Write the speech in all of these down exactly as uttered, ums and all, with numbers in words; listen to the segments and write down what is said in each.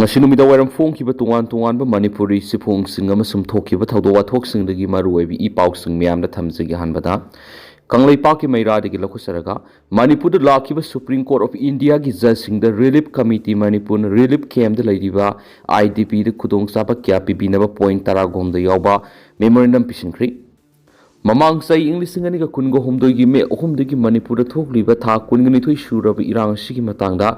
ꯉꯁꯤ ꯅꯨꯃꯤꯗꯥꯡ ꯋꯥꯏꯔꯝ ꯐꯣꯡꯈꯤꯕ ꯇꯣꯉꯥꯟ ꯇꯣꯉꯥꯟꯕ ꯃꯅꯤꯄꯨꯔꯤ ꯆꯦꯐꯣꯡꯁꯤꯡ ꯑꯃꯁꯨꯡ ꯊꯣꯛꯈꯤꯕ ꯊꯧꯗꯣꯛ ꯋꯥꯊꯣꯛꯁꯤꯡꯗꯒꯤ ꯃꯔꯨꯑꯣꯏꯕ ꯏ ꯄꯥꯎꯁꯤꯡ ꯃꯌꯥꯝꯗ ꯊꯝꯖꯒꯦ꯫ ꯑꯍꯥꯟꯕꯗ ꯀꯪꯂꯩꯄꯥꯛꯀꯤ ꯃꯩꯔꯥꯗꯒꯤ ꯂꯧꯈꯠꯆꯔꯒ, ꯃꯅꯤꯄꯨꯔꯗ ꯂꯥꯛꯈꯤꯕ Supreme Court of India ꯒꯤ ꯖꯖꯁꯤꯡꯗ Relief Committee ꯃꯅꯤꯄꯨꯔꯅ ꯔꯤꯂꯤꯐ ꯀꯦꯝꯞꯇ ꯂꯩꯔꯤꯕ ꯑꯥꯏ ꯗꯤ ꯄꯤꯗ ꯈꯨꯗꯣꯡꯆꯥꯕ ꯀꯌꯥ ꯄꯤꯕꯤꯅꯕ ꯄꯣꯏꯟꯠ ꯇꯔꯥꯒꯍꯨꯝꯗꯣꯏ ꯌꯥꯎꯕ ꯃꯦꯃꯣꯔꯦꯟꯗꯝ ꯄꯤꯁꯤꯟꯈ꯭ꯔꯤ꯫ ꯃꯃꯥꯡ ꯆꯍꯤ ꯏꯪ ꯂꯤꯁꯤꯡ ꯑꯅꯤꯒ ꯀꯨꯟꯒ ꯍꯨꯝꯗꯣꯏꯒꯤ ꯃꯦ ꯑꯍꯨꯝꯗꯒꯤ ꯃꯅꯤꯄꯨꯔꯗ ꯊꯣꯛꯂꯤꯕ ꯊꯥ ꯀꯨꯟꯒ ꯅꯤꯊꯣꯏ ꯁꯨꯔꯕ ꯏꯔꯥꯡ ꯑꯁꯤꯒꯤ ꯃꯇꯥꯡꯗ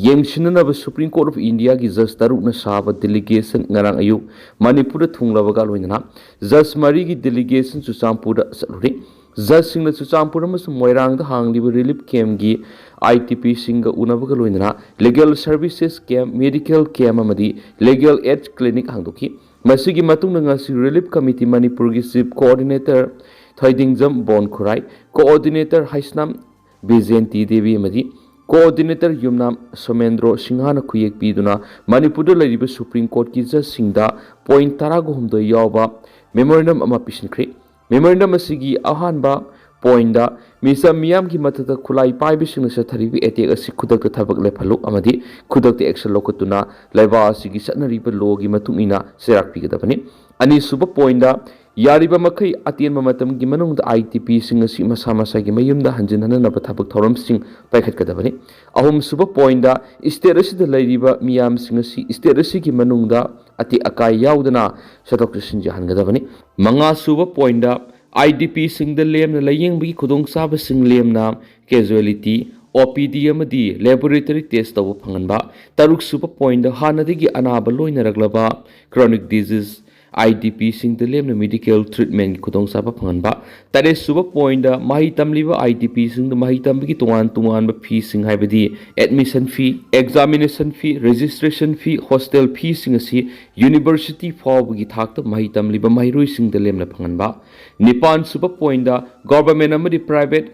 ꯌꯦꯡꯁꯤꯟꯅꯅꯕ Supreme Court of India ꯒꯤ ꯖꯖ ꯇꯔꯨꯛꯅ ꯁꯥꯕ ꯗꯦꯂꯤꯒꯦꯁꯟ ꯉꯔꯥꯡ ꯑꯌꯨꯛ ꯃꯅꯤꯄꯨꯔꯗ ꯊꯨꯡꯂꯕꯒ ꯂꯣꯏꯅꯅ ꯖꯖ ꯃꯔꯤꯒꯤ ꯗꯦꯂꯤꯒꯦꯁꯟ ꯆꯨꯔꯆꯥꯟꯄꯨꯔꯗ ꯆꯠꯂꯨꯔꯤ꯫ ꯖꯖꯁꯤꯡꯅ ꯆꯨꯔꯆꯥꯟꯄꯨꯔ ꯑꯃꯁꯨꯡ ꯃꯣꯏꯔꯥꯡꯗ ꯍꯥꯡꯂꯤꯕ ꯔꯤꯂꯤꯐ ꯀꯦꯝꯞꯀꯤ ꯑꯥꯏ ꯗꯤ ꯄꯤꯁꯤꯡꯒ ꯎꯅꯕꯒ ꯂꯣꯏꯅꯅ legal services camp, medical camp ꯑꯃꯗꯤ ꯂꯤꯒꯦꯜ ꯑꯦꯗ ꯀ꯭ꯂꯤꯅꯤꯛ ꯍꯥꯡꯗꯣꯛꯈꯤ꯫ ꯃꯁꯤꯒꯤ ꯃꯇꯨꯡꯗ ꯉꯁꯤ ꯔꯤꯂꯤꯐ ꯀꯃꯤꯇꯤ ꯃꯅꯤꯄꯨꯔꯒꯤ chief coordinator ꯊꯣꯏꯗꯤꯡꯖꯝ ꯕꯣꯟꯈꯨꯔꯥꯏ, coordinator Heisnam ꯕꯤꯖꯦꯟꯇꯤ Devi ꯑꯃꯗꯤ ꯀꯣꯑꯣꯔꯗꯤꯅꯦꯇꯔ ꯌꯨꯝꯅꯥꯝ ꯁꯣꯃꯦꯟꯗ꯭ꯔꯣ ꯁꯤꯡꯍꯥꯅ ꯈꯨꯌꯦꯛ ꯄꯤꯗꯨꯅ ꯃꯅꯤꯄꯨꯔꯗ ꯂꯩꯔꯤꯕ ꯁꯨꯄ꯭ꯔꯤꯝ ꯀꯣꯔꯠꯀꯤ ꯖꯖꯁꯤꯡꯗ ꯄꯣꯏꯟꯠ ꯇꯔꯥꯒ ꯍꯨꯝꯗꯣꯏ ꯌꯥꯎꯕ ꯃꯦꯃꯣꯔꯦꯟꯗꯝ ꯑꯃ ꯄꯤꯁꯤꯟꯈ꯭ꯔꯤ꯫ ꯃꯦꯃꯣꯔꯦꯟꯗꯝ ꯑꯁꯤꯒꯤ ꯑꯍꯥꯟꯕ ꯄꯣꯏꯟꯠꯗ ꯃꯤꯆꯝ ꯃꯤꯌꯥꯝꯒꯤ ꯃꯊꯛꯇ ꯈꯨꯠꯂꯥꯏ ꯄꯥꯏꯕꯁꯤꯡꯅ ꯆꯠꯊꯔꯤꯕ ꯑꯦꯇꯦꯛ ꯑꯁꯤ ꯈꯨꯗꯛꯇ ꯊꯕꯛ ꯂꯦꯞꯍꯜꯂꯨ ꯑꯃꯗꯤ ꯈꯨꯗꯛꯇ ꯑꯦꯛꯁꯟ ꯂꯧꯈꯠꯇꯨꯅ ꯂꯩꯕꯥꯛ ꯑꯁꯤꯒꯤ ꯆꯠꯅꯔꯤꯕ ꯂꯣꯒꯤ ꯃꯇꯨꯡ ꯏꯟꯅ ꯆꯩꯔꯥꯛ ꯄꯤꯒꯗꯕꯅꯤ꯫ ꯑꯅꯤꯁꯨꯕ ꯄꯣꯏꯟꯠꯗ ꯌꯥꯔꯤꯕ ꯃꯈꯩ ꯑꯇꯦꯟꯕ ꯃꯇꯝꯒꯤ ꯃꯅꯨꯡꯗ ꯑꯥꯏ ꯗꯤ ꯄꯤꯁꯤꯡ ꯑꯁꯤ ꯃꯁꯥ ꯃꯁꯥꯒꯤ ꯃꯌꯨꯝꯗ ꯍꯟꯖꯤꯟꯍꯟꯅꯕ ꯊꯕꯛ ꯊꯧꯔꯝꯁꯤꯡ ꯄꯥꯏꯈꯠꯀꯗꯕꯅꯤ꯫ ꯑꯍꯨꯝꯁꯨꯕ ꯄꯣꯏꯟꯠꯗ ꯁ꯭ꯇꯦꯠ ꯑꯁꯤꯗ ꯂꯩꯔꯤꯕ ꯃꯤꯌꯥꯝꯁꯤꯡ ꯑꯁꯤ ꯁ꯭ꯇꯦꯠ ꯑꯁꯤꯒꯤ ꯃꯅꯨꯡꯗ ꯑꯇꯦꯛ ꯑꯀꯥꯏ ꯌꯥꯎꯗꯅ ꯆꯠꯊꯣꯛ ꯆꯠꯁꯤꯟ ꯌꯥꯍꯟꯒꯗꯕꯅꯤ꯫ ꯃꯉꯥꯁꯨꯕ ꯄꯣꯏꯟꯠꯗ ꯑꯥꯏ ꯗꯤ ꯄꯤꯁꯤꯡꯗ ꯂꯦꯝꯅ ꯂꯥꯌꯦꯡꯕꯒꯤ ꯈꯨꯗꯣꯡꯆꯥꯕꯁꯤꯡ ꯂꯦꯝꯅ ꯀꯦꯖꯨꯋꯦꯂꯤꯇꯤ, ꯑꯣ ꯄꯤ ꯗꯤ ꯑꯃꯗꯤ ꯂꯦꯕꯣꯔꯦꯇꯔꯤ ꯇꯦꯁ ꯇꯧꯕ ꯐꯪꯍꯟꯕ꯫ ꯇꯔꯨꯛꯁꯨꯕ ꯄꯣꯏꯟꯠꯗ ꯍꯥꯟꯅꯗꯒꯤ ꯑꯅꯥꯕ ꯂꯣꯏꯅꯔꯛꯂꯕ ꯀ꯭ꯔꯣꯅꯤꯛ ꯗꯤꯖꯤꯖ ꯑꯥꯏ ꯗꯤ ꯄꯤꯁꯤꯡꯗ ꯂꯦꯝꯅ ꯃꯦꯗꯤꯀꯦꯜ ꯇ꯭ꯔꯤꯠꯃꯦꯟꯒꯤ ꯈꯨꯗꯣꯡꯆꯥꯕ ꯐꯪꯍꯟꯕ꯫ ꯇꯔꯦꯠꯁꯨꯕ ꯄꯣꯏꯟꯠꯗ ꯃꯍꯩ ꯇꯝꯂꯤꯕ ꯑꯥꯏ ꯗꯤ ꯄꯤꯁꯤꯡꯗ ꯃꯍꯩ ꯇꯝꯕꯒꯤ ꯇꯣꯉꯥꯟ ꯇꯣꯉꯥꯟꯕ ꯐꯤꯁꯤꯡ ꯍꯥꯏꯕꯗꯤ ꯑꯦꯗꯃꯤꯁꯟ ꯐꯤ, ꯑꯦꯛꯖꯥꯃꯤꯅꯦꯁꯟ ꯐꯤ, ꯔꯦꯖꯤꯁꯇ꯭ꯔꯦꯁꯟ ꯐꯤ, ꯍꯣꯁꯇꯦꯜ ꯐꯤꯁꯤꯡ ꯑꯁꯤ ꯌꯨꯅꯤꯚꯔꯁꯤꯇꯤ ꯐꯥꯎꯕꯒꯤ ꯊꯥꯛꯇ ꯃꯍꯩ ꯇꯝꯂꯤꯕ ꯃꯍꯩꯔꯣꯏꯁꯤꯡꯗ ꯂꯦꯝꯅ ꯐꯪꯍꯟꯕ꯫ ꯅꯤꯄꯥꯟꯁꯨꯕ ꯄꯣꯏꯟꯠꯗ ꯒꯣꯚꯔꯟꯃꯦꯟꯠ ꯑꯃꯗꯤ ꯄ꯭ꯔꯥꯏꯚꯦꯠ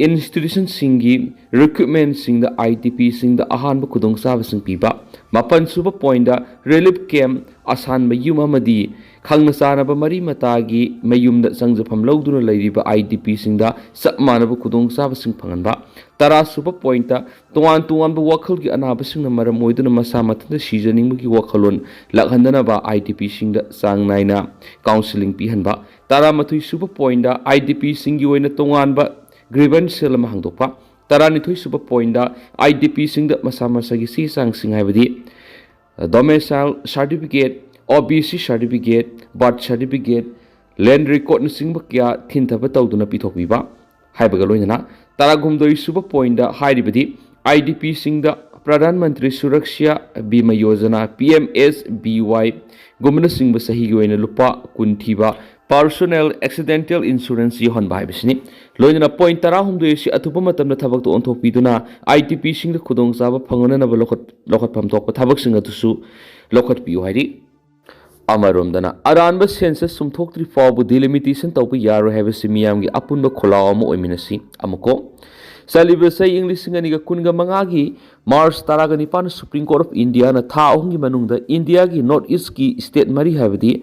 ꯏꯟꯁꯇꯤꯇ꯭ꯌꯨꯁꯟꯁꯤꯡꯒꯤ ꯔꯤꯀ꯭ꯔꯨꯠꯃꯦꯟꯠꯁꯤꯡꯗ ꯑꯥꯏ ꯗꯤ ꯄꯤꯁꯤꯡꯗ ꯑꯍꯥꯟꯕ ꯈꯨꯗꯣꯡꯆꯥꯕꯁꯤꯡ ꯄꯤꯕ꯫ ꯃꯥꯄꯟꯁꯨꯕ ꯄꯣꯏꯟꯠꯗ ꯔꯤꯂꯤꯐ ꯀꯦꯝꯞ, ꯑꯁꯥꯟꯕ ꯌꯨꯝ ꯑꯃꯗꯤ ꯈꯪꯅ ꯆꯥꯟꯅꯕ ꯃꯔꯤ ꯃꯇꯥꯒꯤ ꯃꯌꯨꯝꯗ ꯆꯪꯖꯐꯝ ꯂꯧꯗꯨꯅ ꯂꯩꯔꯤꯕ ꯑꯥꯏ ꯗꯤ ꯄꯤꯁꯤꯡꯗ ꯆꯞ ꯃꯥꯟꯅꯕ ꯈꯨꯗꯣꯡꯆꯥꯕꯁꯤꯡ ꯐꯪꯍꯟꯕ꯫ ꯇꯔꯥ ꯁꯨꯕ ꯄꯣꯏꯟꯠꯇ ꯇꯣꯉꯥꯟ ꯇꯣꯉꯥꯟꯕ ꯋꯥꯈꯜꯒꯤ ꯑꯅꯥꯕꯁꯤꯡꯅ ꯃꯔꯝ ꯑꯣꯏꯗꯨꯅ ꯃꯁꯥ ꯃꯊꯟꯇ ꯁꯤꯖꯅꯤꯡꯕꯒꯤ ꯋꯥꯈꯜꯂꯣꯟ ꯂꯥꯛꯍꯟꯗꯅꯕ ꯑꯥꯏ ꯗꯤ ꯄꯤꯁꯤꯡꯗ ꯆꯥꯡ ꯅꯥꯏꯅ ꯀꯥꯎꯟꯁꯤꯂꯤꯡ ꯄꯤꯍꯟꯕ꯫ ꯇꯔꯥꯃꯥꯊꯣꯏ ꯁꯨꯕ ꯄꯣꯏꯟꯠꯇ ꯑꯥꯏ ꯗꯤ ꯄꯤꯁꯤꯡꯒꯤ ꯑꯣꯏꯅ ꯇꯣꯉꯥꯟꯕ ꯒ꯭ꯔꯤꯚꯟꯁ ꯁꯦꯜ ꯑꯃ ꯍꯥꯡꯗꯣꯛꯄ꯫ ꯇꯔꯥꯅꯤꯊꯣꯏ ꯁꯨꯕ ꯄꯣꯏꯟꯠꯇ ꯑꯥꯏ ꯗꯤ ꯄꯤꯁꯤꯡꯗ ꯃꯁꯥ ꯃꯁꯥꯒꯤ ꯆꯦ ꯆꯥꯡꯁꯤꯡ ꯍꯥꯏꯕꯗꯤ ꯗꯣꯃꯦꯁꯥꯏꯜ ꯁꯥꯔꯇꯤꯐꯤꯀꯦꯠ, ꯑꯣ B C certificate, birth certificate, ꯂꯦꯟ ꯔꯦꯀꯣꯔꯗꯅꯆꯤꯡꯕ ꯀꯌꯥ ꯊꯤꯟꯊꯕ ꯇꯧꯗꯨꯅ ꯄꯤꯊꯣꯛꯄꯤꯕ ꯍꯥꯏꯕꯒ ꯂꯣꯏꯅꯅ ꯇꯔꯥꯍꯨꯝꯗꯣꯏ ꯁꯨꯕ ꯄꯣꯏꯟꯠꯇ ꯍꯥꯏꯔꯤꯕꯗꯤ I D ꯄꯤꯁꯤꯡꯗ Pradhan Mantri ꯁꯨꯔꯛꯁ꯭ꯌꯥ Bima Yojana, P M S B ꯋꯥꯏ, ꯒꯨꯝꯕꯅꯆꯤꯡꯕ ꯆꯍꯤꯒꯤ ꯑꯣꯏꯅ ꯂꯨꯄꯥ ꯀꯨꯟ ꯊꯤꯕ ꯄꯥꯔꯁꯣꯅꯦꯜ ꯑꯦꯛꯁꯤꯗꯦꯟꯇꯦꯜ ꯏꯟꯁꯨꯔꯦꯟꯁ ꯌꯧꯍꯟꯕ ꯍꯥꯏꯕꯁꯤꯅꯤ꯫ ꯂꯣꯏꯅꯅ ꯄꯣꯏꯟꯠ ꯇꯔꯥꯍꯨꯝꯗꯣꯏ ꯑꯁꯤ ꯑꯊꯨꯕ ꯃꯇꯝꯗ ꯊꯕꯛꯇ ꯑꯣꯟꯊꯣꯛꯄꯤꯗꯨꯅ ꯑꯥꯏ ꯗꯤ ꯄꯤꯁꯤꯡꯗ ꯈꯨꯗꯣꯡꯆꯥꯕ ꯐꯪꯍꯟꯅꯅꯕ ꯂꯧꯈꯠ-, ꯂꯧꯈꯠꯐꯝ ꯊꯣꯛꯄ ꯊꯕꯛꯁꯤꯡ ꯑꯗꯨꯁꯨ ꯂꯧꯈꯠꯄꯤꯌꯨ ꯍꯥꯏꯔꯤ꯫ ꯑꯃꯔꯣꯝꯗꯅ ꯑꯔꯥꯟꯕ ꯁꯦꯟꯁꯁ ꯆꯨꯝꯊꯣꯛꯇ꯭ꯔꯤ ꯐꯥꯎꯕ ꯗꯤꯂꯤꯃꯤꯇꯦꯁꯟ ꯇꯧꯕ ꯌꯥꯔꯣꯏ ꯍꯥꯏꯕꯁꯤ ꯃꯤꯌꯥꯝꯒꯤ ꯑꯄꯨꯟꯕ ꯈꯣꯜꯂꯥꯎ ꯑꯃ ꯑꯣꯏꯃꯤꯟꯅꯁꯤ꯫ ꯑꯃꯨꯛꯀꯣ, ꯆꯠꯂꯤꯕ ꯆꯍꯤ ꯏꯪ ꯂꯤꯁꯤꯡ ꯑꯅꯤꯒ ꯀꯨꯟꯒ ꯃꯉꯥꯒꯤ ꯃꯥꯔꯆ ꯇꯔꯥꯒ ꯅꯤꯄꯥꯟ ꯁꯨꯄ꯭ꯔꯤꯝ ꯀꯣꯔꯠ ꯑꯣꯐ ꯏꯟꯗꯤꯌꯥꯅ ꯊꯥ ꯑꯍꯨꯝꯒꯤ ꯃꯅꯨꯡꯗ ꯏꯟꯗꯤꯌꯥꯒꯤ ꯅꯣꯔꯠ ꯏꯁꯀꯤ ꯁ꯭ꯇꯦꯠ ꯃꯔꯤ ꯍꯥꯏꯕꯗꯤ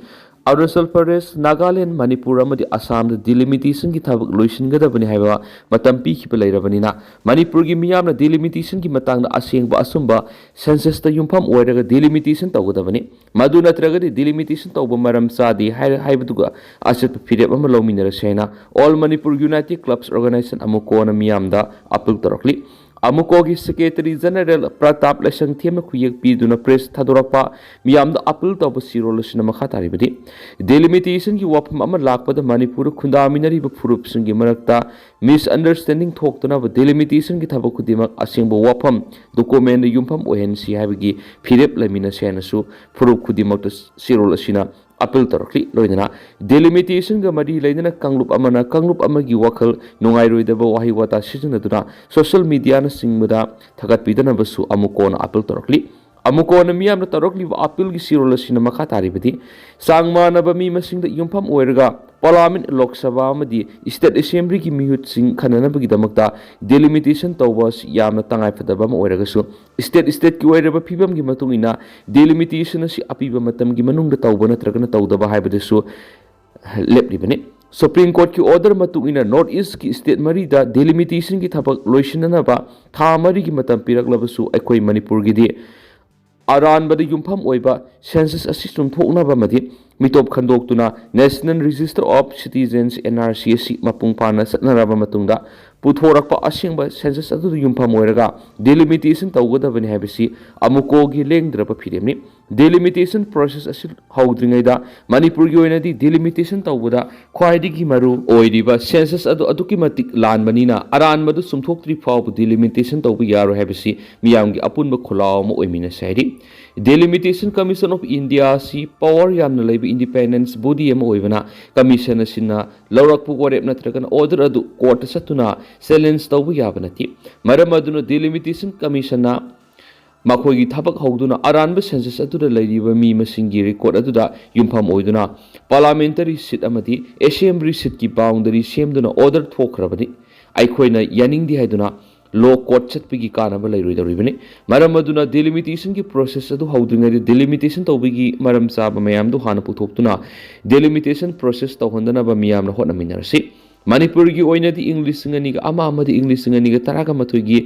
ꯑꯔꯨꯅꯥꯆꯜ ꯄ꯭ꯔꯗꯦꯁ, ꯅꯥꯒꯥꯂꯦꯟ, ꯃꯅꯤꯄꯨꯔ ꯑꯃꯗꯤ ꯑꯁꯥꯝꯗ ꯗꯤꯂꯤꯃꯤꯇꯦꯁꯟꯒꯤ ꯊꯕꯛ ꯂꯣꯏꯁꯤꯟꯒꯗꯕꯅꯤ ꯍꯥꯏꯕ ꯃꯇꯝ ꯄꯤꯈꯤꯕ ꯂꯩꯔꯕꯅꯤꯅ ꯃꯅꯤꯄꯨꯔꯒꯤ ꯃꯤꯌꯥꯝꯅ ꯗꯤꯂꯤꯃꯤꯇꯦꯁꯟꯒꯤ ꯃꯇꯥꯡꯗ ꯑꯁꯦꯡꯕ ꯑꯆꯨꯝꯕ ꯁꯦꯟꯁꯁꯇ ꯌꯨꯝꯐꯝ ꯑꯣꯏꯔꯒ ꯗꯤꯂꯤꯃꯤꯇꯦꯁꯟ ꯇꯧꯒꯗꯕꯅꯤ꯫ ꯃꯗꯨ ꯅꯠꯇ꯭ꯔꯒꯗꯤ ꯗꯤꯂꯤꯃꯤꯇꯦꯁꯟ ꯇꯧꯕ ꯃꯔꯝ ꯆꯥꯗꯦ ꯍꯥꯏ-, ꯍꯥꯏꯕꯗꯨꯒ ꯑꯆꯦꯠꯄ ꯐꯤꯔꯦꯞ ꯑꯃ ꯂꯧꯃꯤꯟꯅꯔꯁꯤ ꯍꯥꯏꯅ ꯑꯣꯜ ꯃꯅꯤꯄꯨꯔ ꯌꯨꯅꯥꯏꯇꯦꯗ ꯀ꯭ꯂꯕꯁ ꯑꯣꯔꯒꯅꯥꯏꯖꯦꯁꯟ, ꯑꯃꯨꯀꯣꯅ ꯃꯤꯌꯥꯝꯗ ꯑꯄꯤꯜ ꯇꯧꯔꯛꯂꯤ꯫ ꯑꯃꯨꯀꯣꯒꯤ ꯁꯦꯀ꯭ꯔꯦꯇꯔꯤ ꯖꯦꯅꯔꯦꯜ ꯄ꯭ꯔꯇꯥꯞ ꯂꯥꯏꯁꯪꯊꯦꯝꯅ ꯈꯨꯌꯦꯛ ꯄꯤꯗꯨꯅ ꯄ꯭ꯔꯦꯁ ꯊꯥꯗꯣꯔꯛꯄ ꯃꯤꯌꯥꯝꯗ ꯑꯄꯤꯜ ꯇꯧꯕ ꯆꯦꯔꯣꯜ ꯑꯁꯤꯅ ꯃꯈꯥ ꯇꯥꯔꯤꯕꯗꯤ, ꯗꯤꯂꯤꯃꯤꯇꯦꯁꯟꯒꯤ ꯋꯥꯐꯝ ꯑꯃ ꯂꯥꯛꯄꯗ ꯃꯅꯤꯄꯨꯔꯗ ꯈꯨꯟꯗꯥꯃꯤꯟꯅꯔꯤꯕ ꯐꯨꯔꯨꯞꯁꯤꯡꯒꯤ ꯃꯔꯛꯇ ꯃꯤꯁꯑꯟꯗꯔꯁ꯭ꯇꯦꯟꯗꯤꯡ ꯊꯣꯛꯇꯅꯕ ꯗꯤꯂꯤꯃꯤꯇꯦꯁꯟꯒꯤ ꯊꯕꯛ ꯈꯨꯗꯤꯡꯃꯛ ꯑꯁꯦꯡꯕ ꯋꯥꯐꯝ, ꯗꯣꯀꯨꯃꯦꯟꯗ ꯌꯨꯝꯐꯝ ꯑꯣꯏꯍꯟꯁꯤ ꯍꯥꯏꯕꯒꯤ ꯐꯤꯔꯦꯞ ꯂꯩꯃꯤꯟꯅꯁꯤ ꯍꯥꯏꯅꯁꯨ ꯐꯨꯔꯨꯞ ꯈꯨꯗꯤꯡꯃꯛꯇ ꯆꯦꯔꯣꯜ ꯑꯁꯤꯅ ꯑꯄꯤꯜ ꯇꯧꯔꯛꯂꯤ꯫ ꯂꯣꯏꯅꯅ ꯗꯤꯂꯤꯃꯤꯇꯦꯁꯟꯒ ꯃꯔꯤ ꯂꯩꯅꯅ ꯀꯥꯡꯂꯨꯞ ꯑꯃꯅ ꯀꯥꯡꯂꯨꯞ ꯑꯃꯒꯤ ꯋꯥꯈꯜ ꯅꯨꯡꯉꯥꯏꯔꯣꯏꯗꯕ ꯋꯥꯍꯩ ꯋꯥꯇꯥ ꯁꯤꯖꯤꯟꯅꯗꯨꯅ ꯁꯣꯁꯤꯌꯦꯜ ꯃꯤꯗꯤꯌꯥꯅꯆꯤꯡꯕꯗ ꯊꯥꯒꯠꯄꯤꯗꯅꯕꯁꯨ ꯑꯃꯨꯀꯣꯅ ꯑꯄꯤꯜ ꯇꯧꯔꯛꯂꯤ꯫ ꯑꯃꯨꯀꯣꯅ ꯃꯤꯌꯥꯝꯅ ꯇꯧꯔꯛꯂꯤꯕ ꯑꯄꯤꯜꯒꯤ ꯆꯦꯔꯣꯜ ꯑꯁꯤꯅ ꯃꯈꯥ ꯇꯥꯔꯤꯕꯗꯤ, ꯆꯥꯡ ꯃꯥꯟꯅꯕ ꯃꯤ ꯃꯁꯤꯡꯗ ꯌꯨꯝꯐꯝ ꯑꯣꯏꯔꯒ ꯄꯥꯔꯂꯥꯃꯦꯟ, ꯂꯣꯛ ꯁꯚꯥ ꯑꯃꯗꯤ ꯁ꯭ꯇꯦꯠ ꯑꯦꯁꯦꯝꯕ꯭ꯂꯤꯒꯤ ꯃꯤꯍꯨꯠꯁꯤꯡ ꯈꯟꯅꯅꯕꯒꯤꯗꯃꯛꯇ ꯗꯤꯂꯤꯃꯤꯇꯦꯁꯟ ꯇꯧꯕ ꯑꯁꯤ ꯌꯥꯝꯅ ꯇꯉꯥꯏꯐꯗꯕ ꯑꯃ ꯑꯣꯏꯔꯒꯁꯨ, ꯁ꯭ꯇꯦꯠ ꯁ꯭ꯇꯦꯠꯀꯤ ꯑꯣꯏꯔꯕ ꯐꯤꯕꯝꯒꯤ ꯃꯇꯨꯡ ꯏꯟꯅ ꯗꯤꯂꯤꯃꯤꯇꯦꯁꯟ ꯑꯁꯤ ꯑꯄꯤꯕ ꯃꯇꯝꯒꯤ ꯃꯅꯨꯡꯗ ꯇꯧꯕ ꯅꯠꯇ꯭ꯔꯒꯅ ꯇꯧꯗꯕ ꯍꯥꯏꯕꯗꯨꯁꯨ ꯂꯦꯞꯂꯤꯕꯅꯤ꯫ ꯁꯨꯄ꯭ꯔꯤꯝ ꯀꯣꯔꯠꯀꯤ ꯑꯣꯔꯗꯔ ꯃꯇꯨꯡ ꯏꯟꯅ ꯅꯣꯔꯠ ꯏꯁꯀꯤ ꯁ꯭ꯇꯦꯠ ꯃꯔꯤꯗ ꯗꯤꯂꯤꯃꯤꯇꯦꯁꯟꯒꯤ ꯊꯕꯛ ꯂꯣꯏꯁꯤꯟꯅꯅꯕ ꯊꯥ ꯃꯔꯤꯒꯤ ꯃꯇꯝ ꯄꯤꯔꯛꯂꯕꯁꯨ, ꯑꯩꯈꯣꯏ ꯃꯅꯤꯄꯨꯔꯒꯤꯗꯤ ꯑꯔꯥꯟꯕꯗ ꯌꯨꯝꯐꯝ ꯑꯣꯏꯕ ꯁꯦꯟꯁꯁ ꯑꯁꯤ ꯆꯨꯝꯊꯣꯛꯅꯕ ꯑꯃꯗꯤ ꯃꯤꯇꯣꯞ ꯈꯟꯗꯣꯛꯇꯨꯅ National Register of Citizens, N R C, ꯑꯁꯤ ꯃꯄꯨꯡ ꯐꯥꯅ ꯆꯠꯅꯔꯕ ꯃꯇꯨꯡꯗ ꯄꯨꯊꯣꯔꯛꯄ ꯑꯁꯦꯡꯕ ꯁꯦꯟꯁꯁ ꯑꯗꯨꯗ ꯌꯨꯝꯐꯝ ꯑꯣꯏꯔꯒ ꯗꯤꯂꯤꯃꯤꯇꯦꯁꯟ ꯇꯧꯒꯗꯕꯅꯤ ꯍꯥꯏꯕꯁꯤ ꯑꯃꯨꯛꯀꯣꯒꯤ ꯂꯦꯡꯗ꯭ꯔꯕ ꯐꯤꯔꯦꯞꯅꯤ꯫ ꯗꯤꯂꯤꯃꯤꯇꯦꯁꯟ ꯄ꯭ꯔꯣꯁꯦꯁ ꯑꯁꯤ ꯍꯧꯗ꯭ꯔꯤꯉꯩꯗ ꯃꯅꯤꯄꯨꯔꯒꯤ ꯑꯣꯏꯅꯗꯤ ꯗꯤꯂꯤꯃꯤꯇꯦꯁꯟ ꯇꯧꯕꯗ ꯈ꯭ꯋꯥꯏꯗꯒꯤ ꯃꯔꯨ ꯑꯣꯏꯔꯤꯕ ꯁꯦꯟꯁꯁ ꯑꯗꯨ ꯑꯗꯨꯛꯀꯤ ꯃꯇꯤꯛ ꯂꯥꯟꯕꯅꯤꯅ, ꯑꯔꯥꯟꯕꯗꯨ ꯆꯨꯝꯊꯣꯛꯇ꯭ꯔꯤ ꯐꯥꯎꯕ ꯗꯤꯂꯤꯃꯤꯇꯦꯁꯟ ꯇꯧꯕ ꯌꯥꯔꯣꯏ ꯍꯥꯏꯕꯁꯤ ꯃꯤꯌꯥꯝꯒꯤ ꯑꯄꯨꯟꯕ ꯈꯣꯜꯂꯥꯎ ꯑꯃ ꯑꯣꯏꯃꯤꯟꯅꯁꯤ ꯍꯥꯏꯔꯤ꯫ Delimitation Commission of India ꯑꯁꯤ ꯄꯋꯥꯔ ꯌꯥꯝꯅ ꯂꯩꯕ ꯏꯟꯗꯤꯄꯦꯟꯗꯦꯟꯁ ꯕꯣꯗꯤ ꯑꯃ ꯑꯣꯏꯕꯅ, ꯀꯃꯤꯁꯟ ꯑꯁꯤꯅ ꯂꯧꯔꯛꯄ ꯋꯥꯔꯦꯞ ꯅꯠꯇ꯭ꯔꯒꯅ ꯑꯣꯔꯗꯔ ꯑꯗꯨ ꯀꯣꯔꯠꯇ ꯆꯠꯇꯨꯅ ꯆꯦꯂꯦꯟꯖ ꯇꯧꯕ ꯌꯥꯕ ꯅꯠꯇꯦ꯫ ꯃꯔꯝ ꯑꯗꯨꯅ ꯗꯤꯂꯤꯃꯤꯇꯦꯁꯟ ꯀꯃꯤꯁꯟꯅ ꯃꯈꯣꯏꯒꯤ ꯊꯕꯛ ꯍꯧꯗꯨꯅ ꯑꯔꯥꯟꯕ ꯁꯦꯟꯁꯁ ꯑꯗꯨꯗ ꯂꯩꯔꯤꯕ ꯃꯤ ꯃꯁꯤꯡꯒꯤ ꯔꯦꯀꯣꯔꯠ ꯑꯗꯨꯗ ꯌꯨꯝꯐꯝ ꯑꯣꯏꯗꯨꯅ ꯄꯥꯔꯂꯥꯃꯦꯟꯇꯔꯤ ꯁꯤꯠ ꯑꯃꯗꯤ ꯑꯦꯁꯦꯝꯕ꯭ꯂꯤ ꯁꯤꯠꯀꯤ ꯕꯥꯎꯟꯗꯔꯤ ꯁꯦꯝꯗꯨꯅ ꯑꯣꯔꯗꯔ ꯊꯣꯛꯈ꯭ꯔꯕꯅꯤ꯫ ꯑꯩꯈꯣꯏꯅ ꯌꯥꯅꯤꯡꯗꯦ ꯍꯥꯏꯗꯨꯅ ꯂꯣ ꯀꯣꯔꯠ ꯆꯠꯄꯒꯤ ꯀꯥꯟꯅꯕ ꯂꯩꯔꯣꯏꯗꯧꯔꯤꯕꯅꯤ꯫ ꯃꯔꯝ ꯑꯗꯨꯅ ꯗꯤꯂꯤꯃꯤꯇꯦꯁꯟꯒꯤ ꯄ꯭ꯔꯣꯁꯦꯁ ꯑꯗꯨ ꯍꯧꯗ꯭ꯔꯤꯉꯩꯗ ꯗꯤꯂꯤꯃꯤꯇꯦꯁꯟ ꯇꯧꯕꯒꯤ ꯃꯔꯝ ꯆꯥꯕ ꯃꯌꯥꯝꯗꯨ ꯍꯥꯟꯅ ꯄꯨꯊꯣꯛꯇꯨꯅ ꯗꯤꯂꯤꯃꯤꯇꯦꯁꯟ ꯄ꯭ꯔꯣꯁꯦꯁ ꯇꯧꯍꯟꯗꯅꯕ ꯃꯤꯌꯥꯝꯅ ꯍꯣꯠꯅꯃꯤꯟꯅꯔꯁꯤ꯫ ꯃꯅꯤꯄꯨꯔꯒꯤ ꯑꯣꯏꯅꯗꯤ ꯏꯪ ꯂꯤꯁꯤꯡ ꯑꯅꯤꯒ ꯑꯃ ꯑꯃꯗꯤ ꯏꯪ ꯂꯤꯁꯤꯡ ꯑꯅꯤꯒ ꯇꯔꯥꯒ ꯃꯥꯊꯣꯏꯒꯤ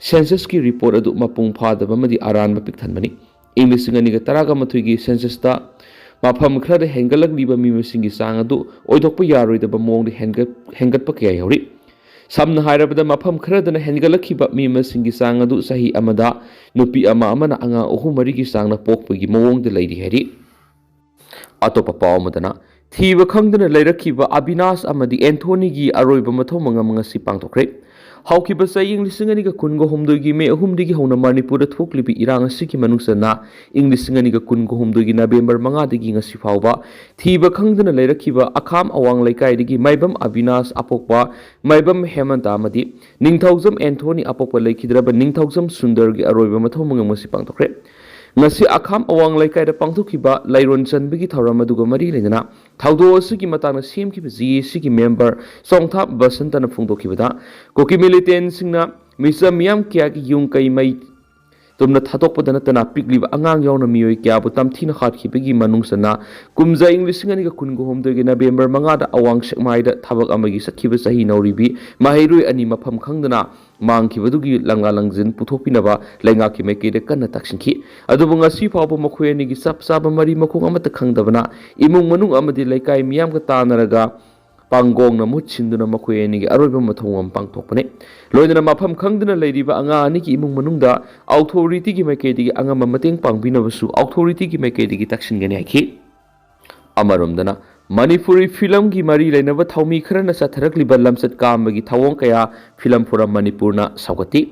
ꯁꯦꯟꯁꯁꯀꯤ ꯔꯤꯄꯣꯔꯠ ꯑꯗꯨ ꯃꯄꯨꯡ ꯐꯥꯗꯕ ꯑꯃꯗꯤ ꯑꯔꯥꯟꯕ ꯄꯤꯛꯊꯟꯕꯅꯤ꯫ ꯏꯪ ꯂꯤꯁꯤꯡ ꯑꯅꯤꯒ ꯇꯔꯥꯒ ꯃꯥꯊꯣꯏꯒꯤ ꯁꯦꯟꯁꯁꯇ ꯃꯐꯝ ꯈꯔꯗ ꯍꯦꯟꯒꯠꯂꯛꯂꯤꯕ ꯃꯤ ꯃꯁꯤꯡꯒꯤ ꯆꯥꯡ ꯑꯗꯨ ꯑꯣꯏꯊꯣꯛꯄ ꯌꯥꯔꯣꯏꯗꯕ ꯃꯑꯣꯡꯗ ꯍꯦꯟꯒꯠ-, ꯍꯦꯟꯒꯠꯄ ꯀꯌꯥ ꯌꯥꯎꯔꯤ꯫ ꯁꯝꯅ ꯍꯥꯏꯔꯕꯗ, ꯃꯐꯝ ꯈꯔꯗꯅ ꯍꯦꯟꯒꯠꯂꯛꯈꯤꯕ ꯃꯤ ꯃꯁꯤꯡꯒꯤ ꯆꯥꯡ ꯑꯗꯨ ꯆꯍꯤ ꯑꯃꯗ ꯅꯨꯄꯤ ꯑꯃ ꯑꯃꯅ ꯑꯉꯥꯡ ꯑꯍꯨꯝ ꯃꯔꯤꯒꯤ ꯆꯥꯡꯅ ꯄꯣꯛꯄꯒꯤ ꯃꯑꯣꯡꯗ ꯂꯩꯔꯤ ꯍꯥꯏꯔꯤ꯫ ꯑꯇꯣꯞꯄ ꯄꯥꯎ ꯑꯃꯗꯅ, ꯊꯤꯕ ꯈꯪꯗꯅ ꯂꯩꯔꯛꯈꯤꯕ ꯑꯕꯤꯅꯥꯁ ꯑꯃꯗꯤ ꯑꯦꯟꯊꯣꯅꯤꯒꯤ ꯑꯔꯣꯏꯕ ꯃꯊꯧ ꯃꯉꯝ ꯉꯁꯤ ꯄꯥꯡꯊꯣꯛꯈ꯭ꯔꯦ꯫ ꯍꯧꯈꯤꯕ ꯆꯍꯤ ꯏꯪ ꯂꯤꯁꯤꯡ ꯑꯅꯤꯒ ꯀꯨꯟꯒ ꯍꯨꯝꯗꯣꯏꯒꯤ ꯃꯦ ꯑꯍꯨꯝꯗꯒꯤ ꯍꯧꯅ ꯃꯅꯤꯄꯨꯔꯗ ꯊꯣꯛꯂꯤꯕ ꯏꯔꯥꯡ ꯑꯁꯤꯒꯤ ꯃꯅꯨꯡ ꯆꯟꯅ ꯏꯪ ꯂꯤꯁꯤꯡ ꯑꯅꯤꯒ ꯀꯨꯟꯒ ꯍꯨꯝꯗꯣꯏꯒꯤ ꯅꯕꯦꯝꯕꯔ ꯃꯉꯥꯗꯒꯤ ꯉꯁꯤ ꯐꯥꯎꯕ ꯊꯤꯕ ꯈꯪꯗꯅ ꯂꯩꯔꯛꯈꯤꯕ ꯑꯈꯥꯝ ꯑꯋꯥꯡ ꯂꯩꯀꯥꯏꯗꯒꯤ ꯃꯥꯏꯕꯝ ꯑꯕꯤꯅꯥꯁ ꯑꯄꯣꯛꯄ ꯃꯥꯏꯕꯝ ꯍꯦꯃꯟꯇ ꯑꯃꯗꯤ ꯅꯤꯡꯊꯧꯖꯝ ꯑꯦꯟꯊꯣꯅꯤ ꯑꯄꯣꯛꯄ ꯂꯩꯈꯤꯗ꯭ꯔꯕ ꯅꯤꯡꯊꯧꯖꯝ ꯁꯨꯟꯗꯔꯒꯤ ꯑꯔꯣꯏꯕ ꯃꯊꯧ ꯃꯉꯝ ꯉꯁꯤ ꯄꯥꯡꯊꯣꯛꯈ꯭ꯔꯦ꯫ ꯉꯁꯤ ꯑꯈꯥꯝ ꯑꯋꯥꯡ ꯂꯩꯀꯥꯏꯗ ꯄꯥꯡꯊꯣꯛꯈꯤꯕ ꯂꯩꯔꯣꯟ ꯆꯟꯕꯒꯤ ꯊꯧꯔꯝ ꯑꯗꯨꯒ ꯃꯔꯤ ꯂꯩꯅꯅ ꯊꯧꯗꯣꯛ ꯑꯁꯤꯒꯤ ꯃꯇꯥꯡꯗ ꯁꯦꯝꯈꯤꯕ ꯖꯤ ꯑꯦ ꯁꯤꯒꯤ ꯃꯦꯝꯕꯔ ꯆꯣꯡꯊꯥꯞ ꯕꯁꯟꯇꯅ ꯐꯣꯡꯗꯣꯛꯈꯤꯕꯗ, ꯀꯨꯀꯤ ꯃꯤꯂꯤꯇꯦꯟꯁꯤꯡꯅ ꯃꯤꯆꯝ ꯃꯤꯌꯥꯝ ꯀꯌꯥꯒꯤ ꯌꯨꯝ ꯀꯩ ꯃꯩ ꯇꯨꯝꯅ ꯊꯥꯗꯣꯛꯄꯗ ꯅꯠꯇꯅ ꯄꯤꯛꯂꯤꯕ ꯑꯉꯥꯡ ꯌꯥꯎꯅ ꯃꯤꯑꯣꯏ ꯀꯌꯥꯕꯨ ꯇꯝꯊꯤꯅ ꯍꯥꯠꯈꯤꯕꯒꯤ ꯃꯅꯨꯡ ꯆꯟꯅ ꯀꯨꯝꯖꯥ ꯏꯪ ꯂꯤꯁꯤꯡ ꯑꯅꯤꯒ ꯀꯨꯟꯒ ꯍꯨꯝꯗꯣꯏꯒꯤ ꯅꯕꯦꯝꯕꯔ ꯃꯉꯥꯗ ꯑꯋꯥꯡ ꯁꯦꯛꯃꯥꯏꯗ ꯊꯕꯛ ꯑꯃꯒꯤ ꯆꯠꯈꯤꯕ ꯆꯍꯤ ꯅꯧꯔꯤꯕꯤ ꯃꯍꯩꯔꯣꯏ ꯑꯅꯤ ꯃꯐꯝ ꯈꯪꯗꯅ ꯃꯥꯡꯈꯤꯕꯗꯨꯒꯤ ꯂꯪꯂꯥ ꯂꯪꯖꯤꯟ ꯄꯨꯊꯣꯛꯄꯤꯅꯕ ꯂꯩꯉꯥꯛꯀꯤ ꯃꯥꯏꯀꯩꯗ ꯀꯟꯅ ꯇꯛꯁꯤꯟꯈꯤ꯫ ꯑꯗꯨꯕꯨ ꯉꯁꯤ ꯐꯥꯎꯕ ꯃꯈꯣꯏ ꯑꯅꯤꯒꯤ ꯆꯞ ꯆꯥꯕ ꯃꯔꯤ ꯃꯈꯣꯡ ꯑꯃꯠꯇ ꯈꯪꯗꯕꯅ ꯏꯃꯨꯡ ꯃꯅꯨꯡ ꯑꯃꯗꯤ ꯂꯩꯀꯥꯏ ꯃꯤꯌꯥꯝꯒ ꯇꯥꯟꯅꯔꯒ ꯄꯥꯡꯒꯣꯡꯅ ꯃꯍꯨꯠ ꯁꯤꯟꯗꯨꯅ ꯃꯈꯣꯏ ꯑꯅꯤꯒꯤ ꯑꯔꯣꯏꯕ ꯃꯊꯧ ꯑꯃ ꯄꯥꯡꯊꯣꯛꯄꯅꯤ꯫ ꯂꯣꯏꯅꯅ ꯃꯐꯝ ꯈꯪꯗꯅ ꯂꯩꯔꯤꯕ ꯑꯉꯥꯡ ꯑꯅꯤꯒꯤ ꯏꯃꯨꯡ ꯃꯅꯨꯡꯗ ꯑꯣꯊꯣꯔꯤꯇꯤꯒꯤ ꯃꯥꯏꯀꯩꯗꯒꯤ ꯑꯉꯝꯕ ꯃꯇꯦꯡ ꯄꯥꯡꯕꯤꯅꯕꯁꯨ ꯑꯣꯊꯣꯔꯤꯇꯤꯒꯤ ꯃꯥꯏꯀꯩꯗꯒꯤ ꯇꯛꯁꯤꯟꯒꯅꯤ ꯍꯥꯏꯈꯤ꯫ ꯑꯃꯔꯣꯝꯗꯅ ꯃꯅꯤꯄꯨꯔꯤ ꯐꯤꯂꯝꯒꯤ ꯃꯔꯤ ꯂꯩꯅꯕ ꯊꯧꯃꯤ ꯈꯔꯅ ꯆꯠꯊꯔꯛꯂꯤꯕ ꯂꯝꯆꯠ ꯀꯥꯝꯕꯒꯤ ꯊꯧꯑꯣꯡ ꯀꯌꯥ ꯐꯤꯂꯝ ꯐꯣꯔꯝ ꯃꯅꯤꯄꯨꯔꯅ ꯁꯧꯒꯠꯇꯤ꯫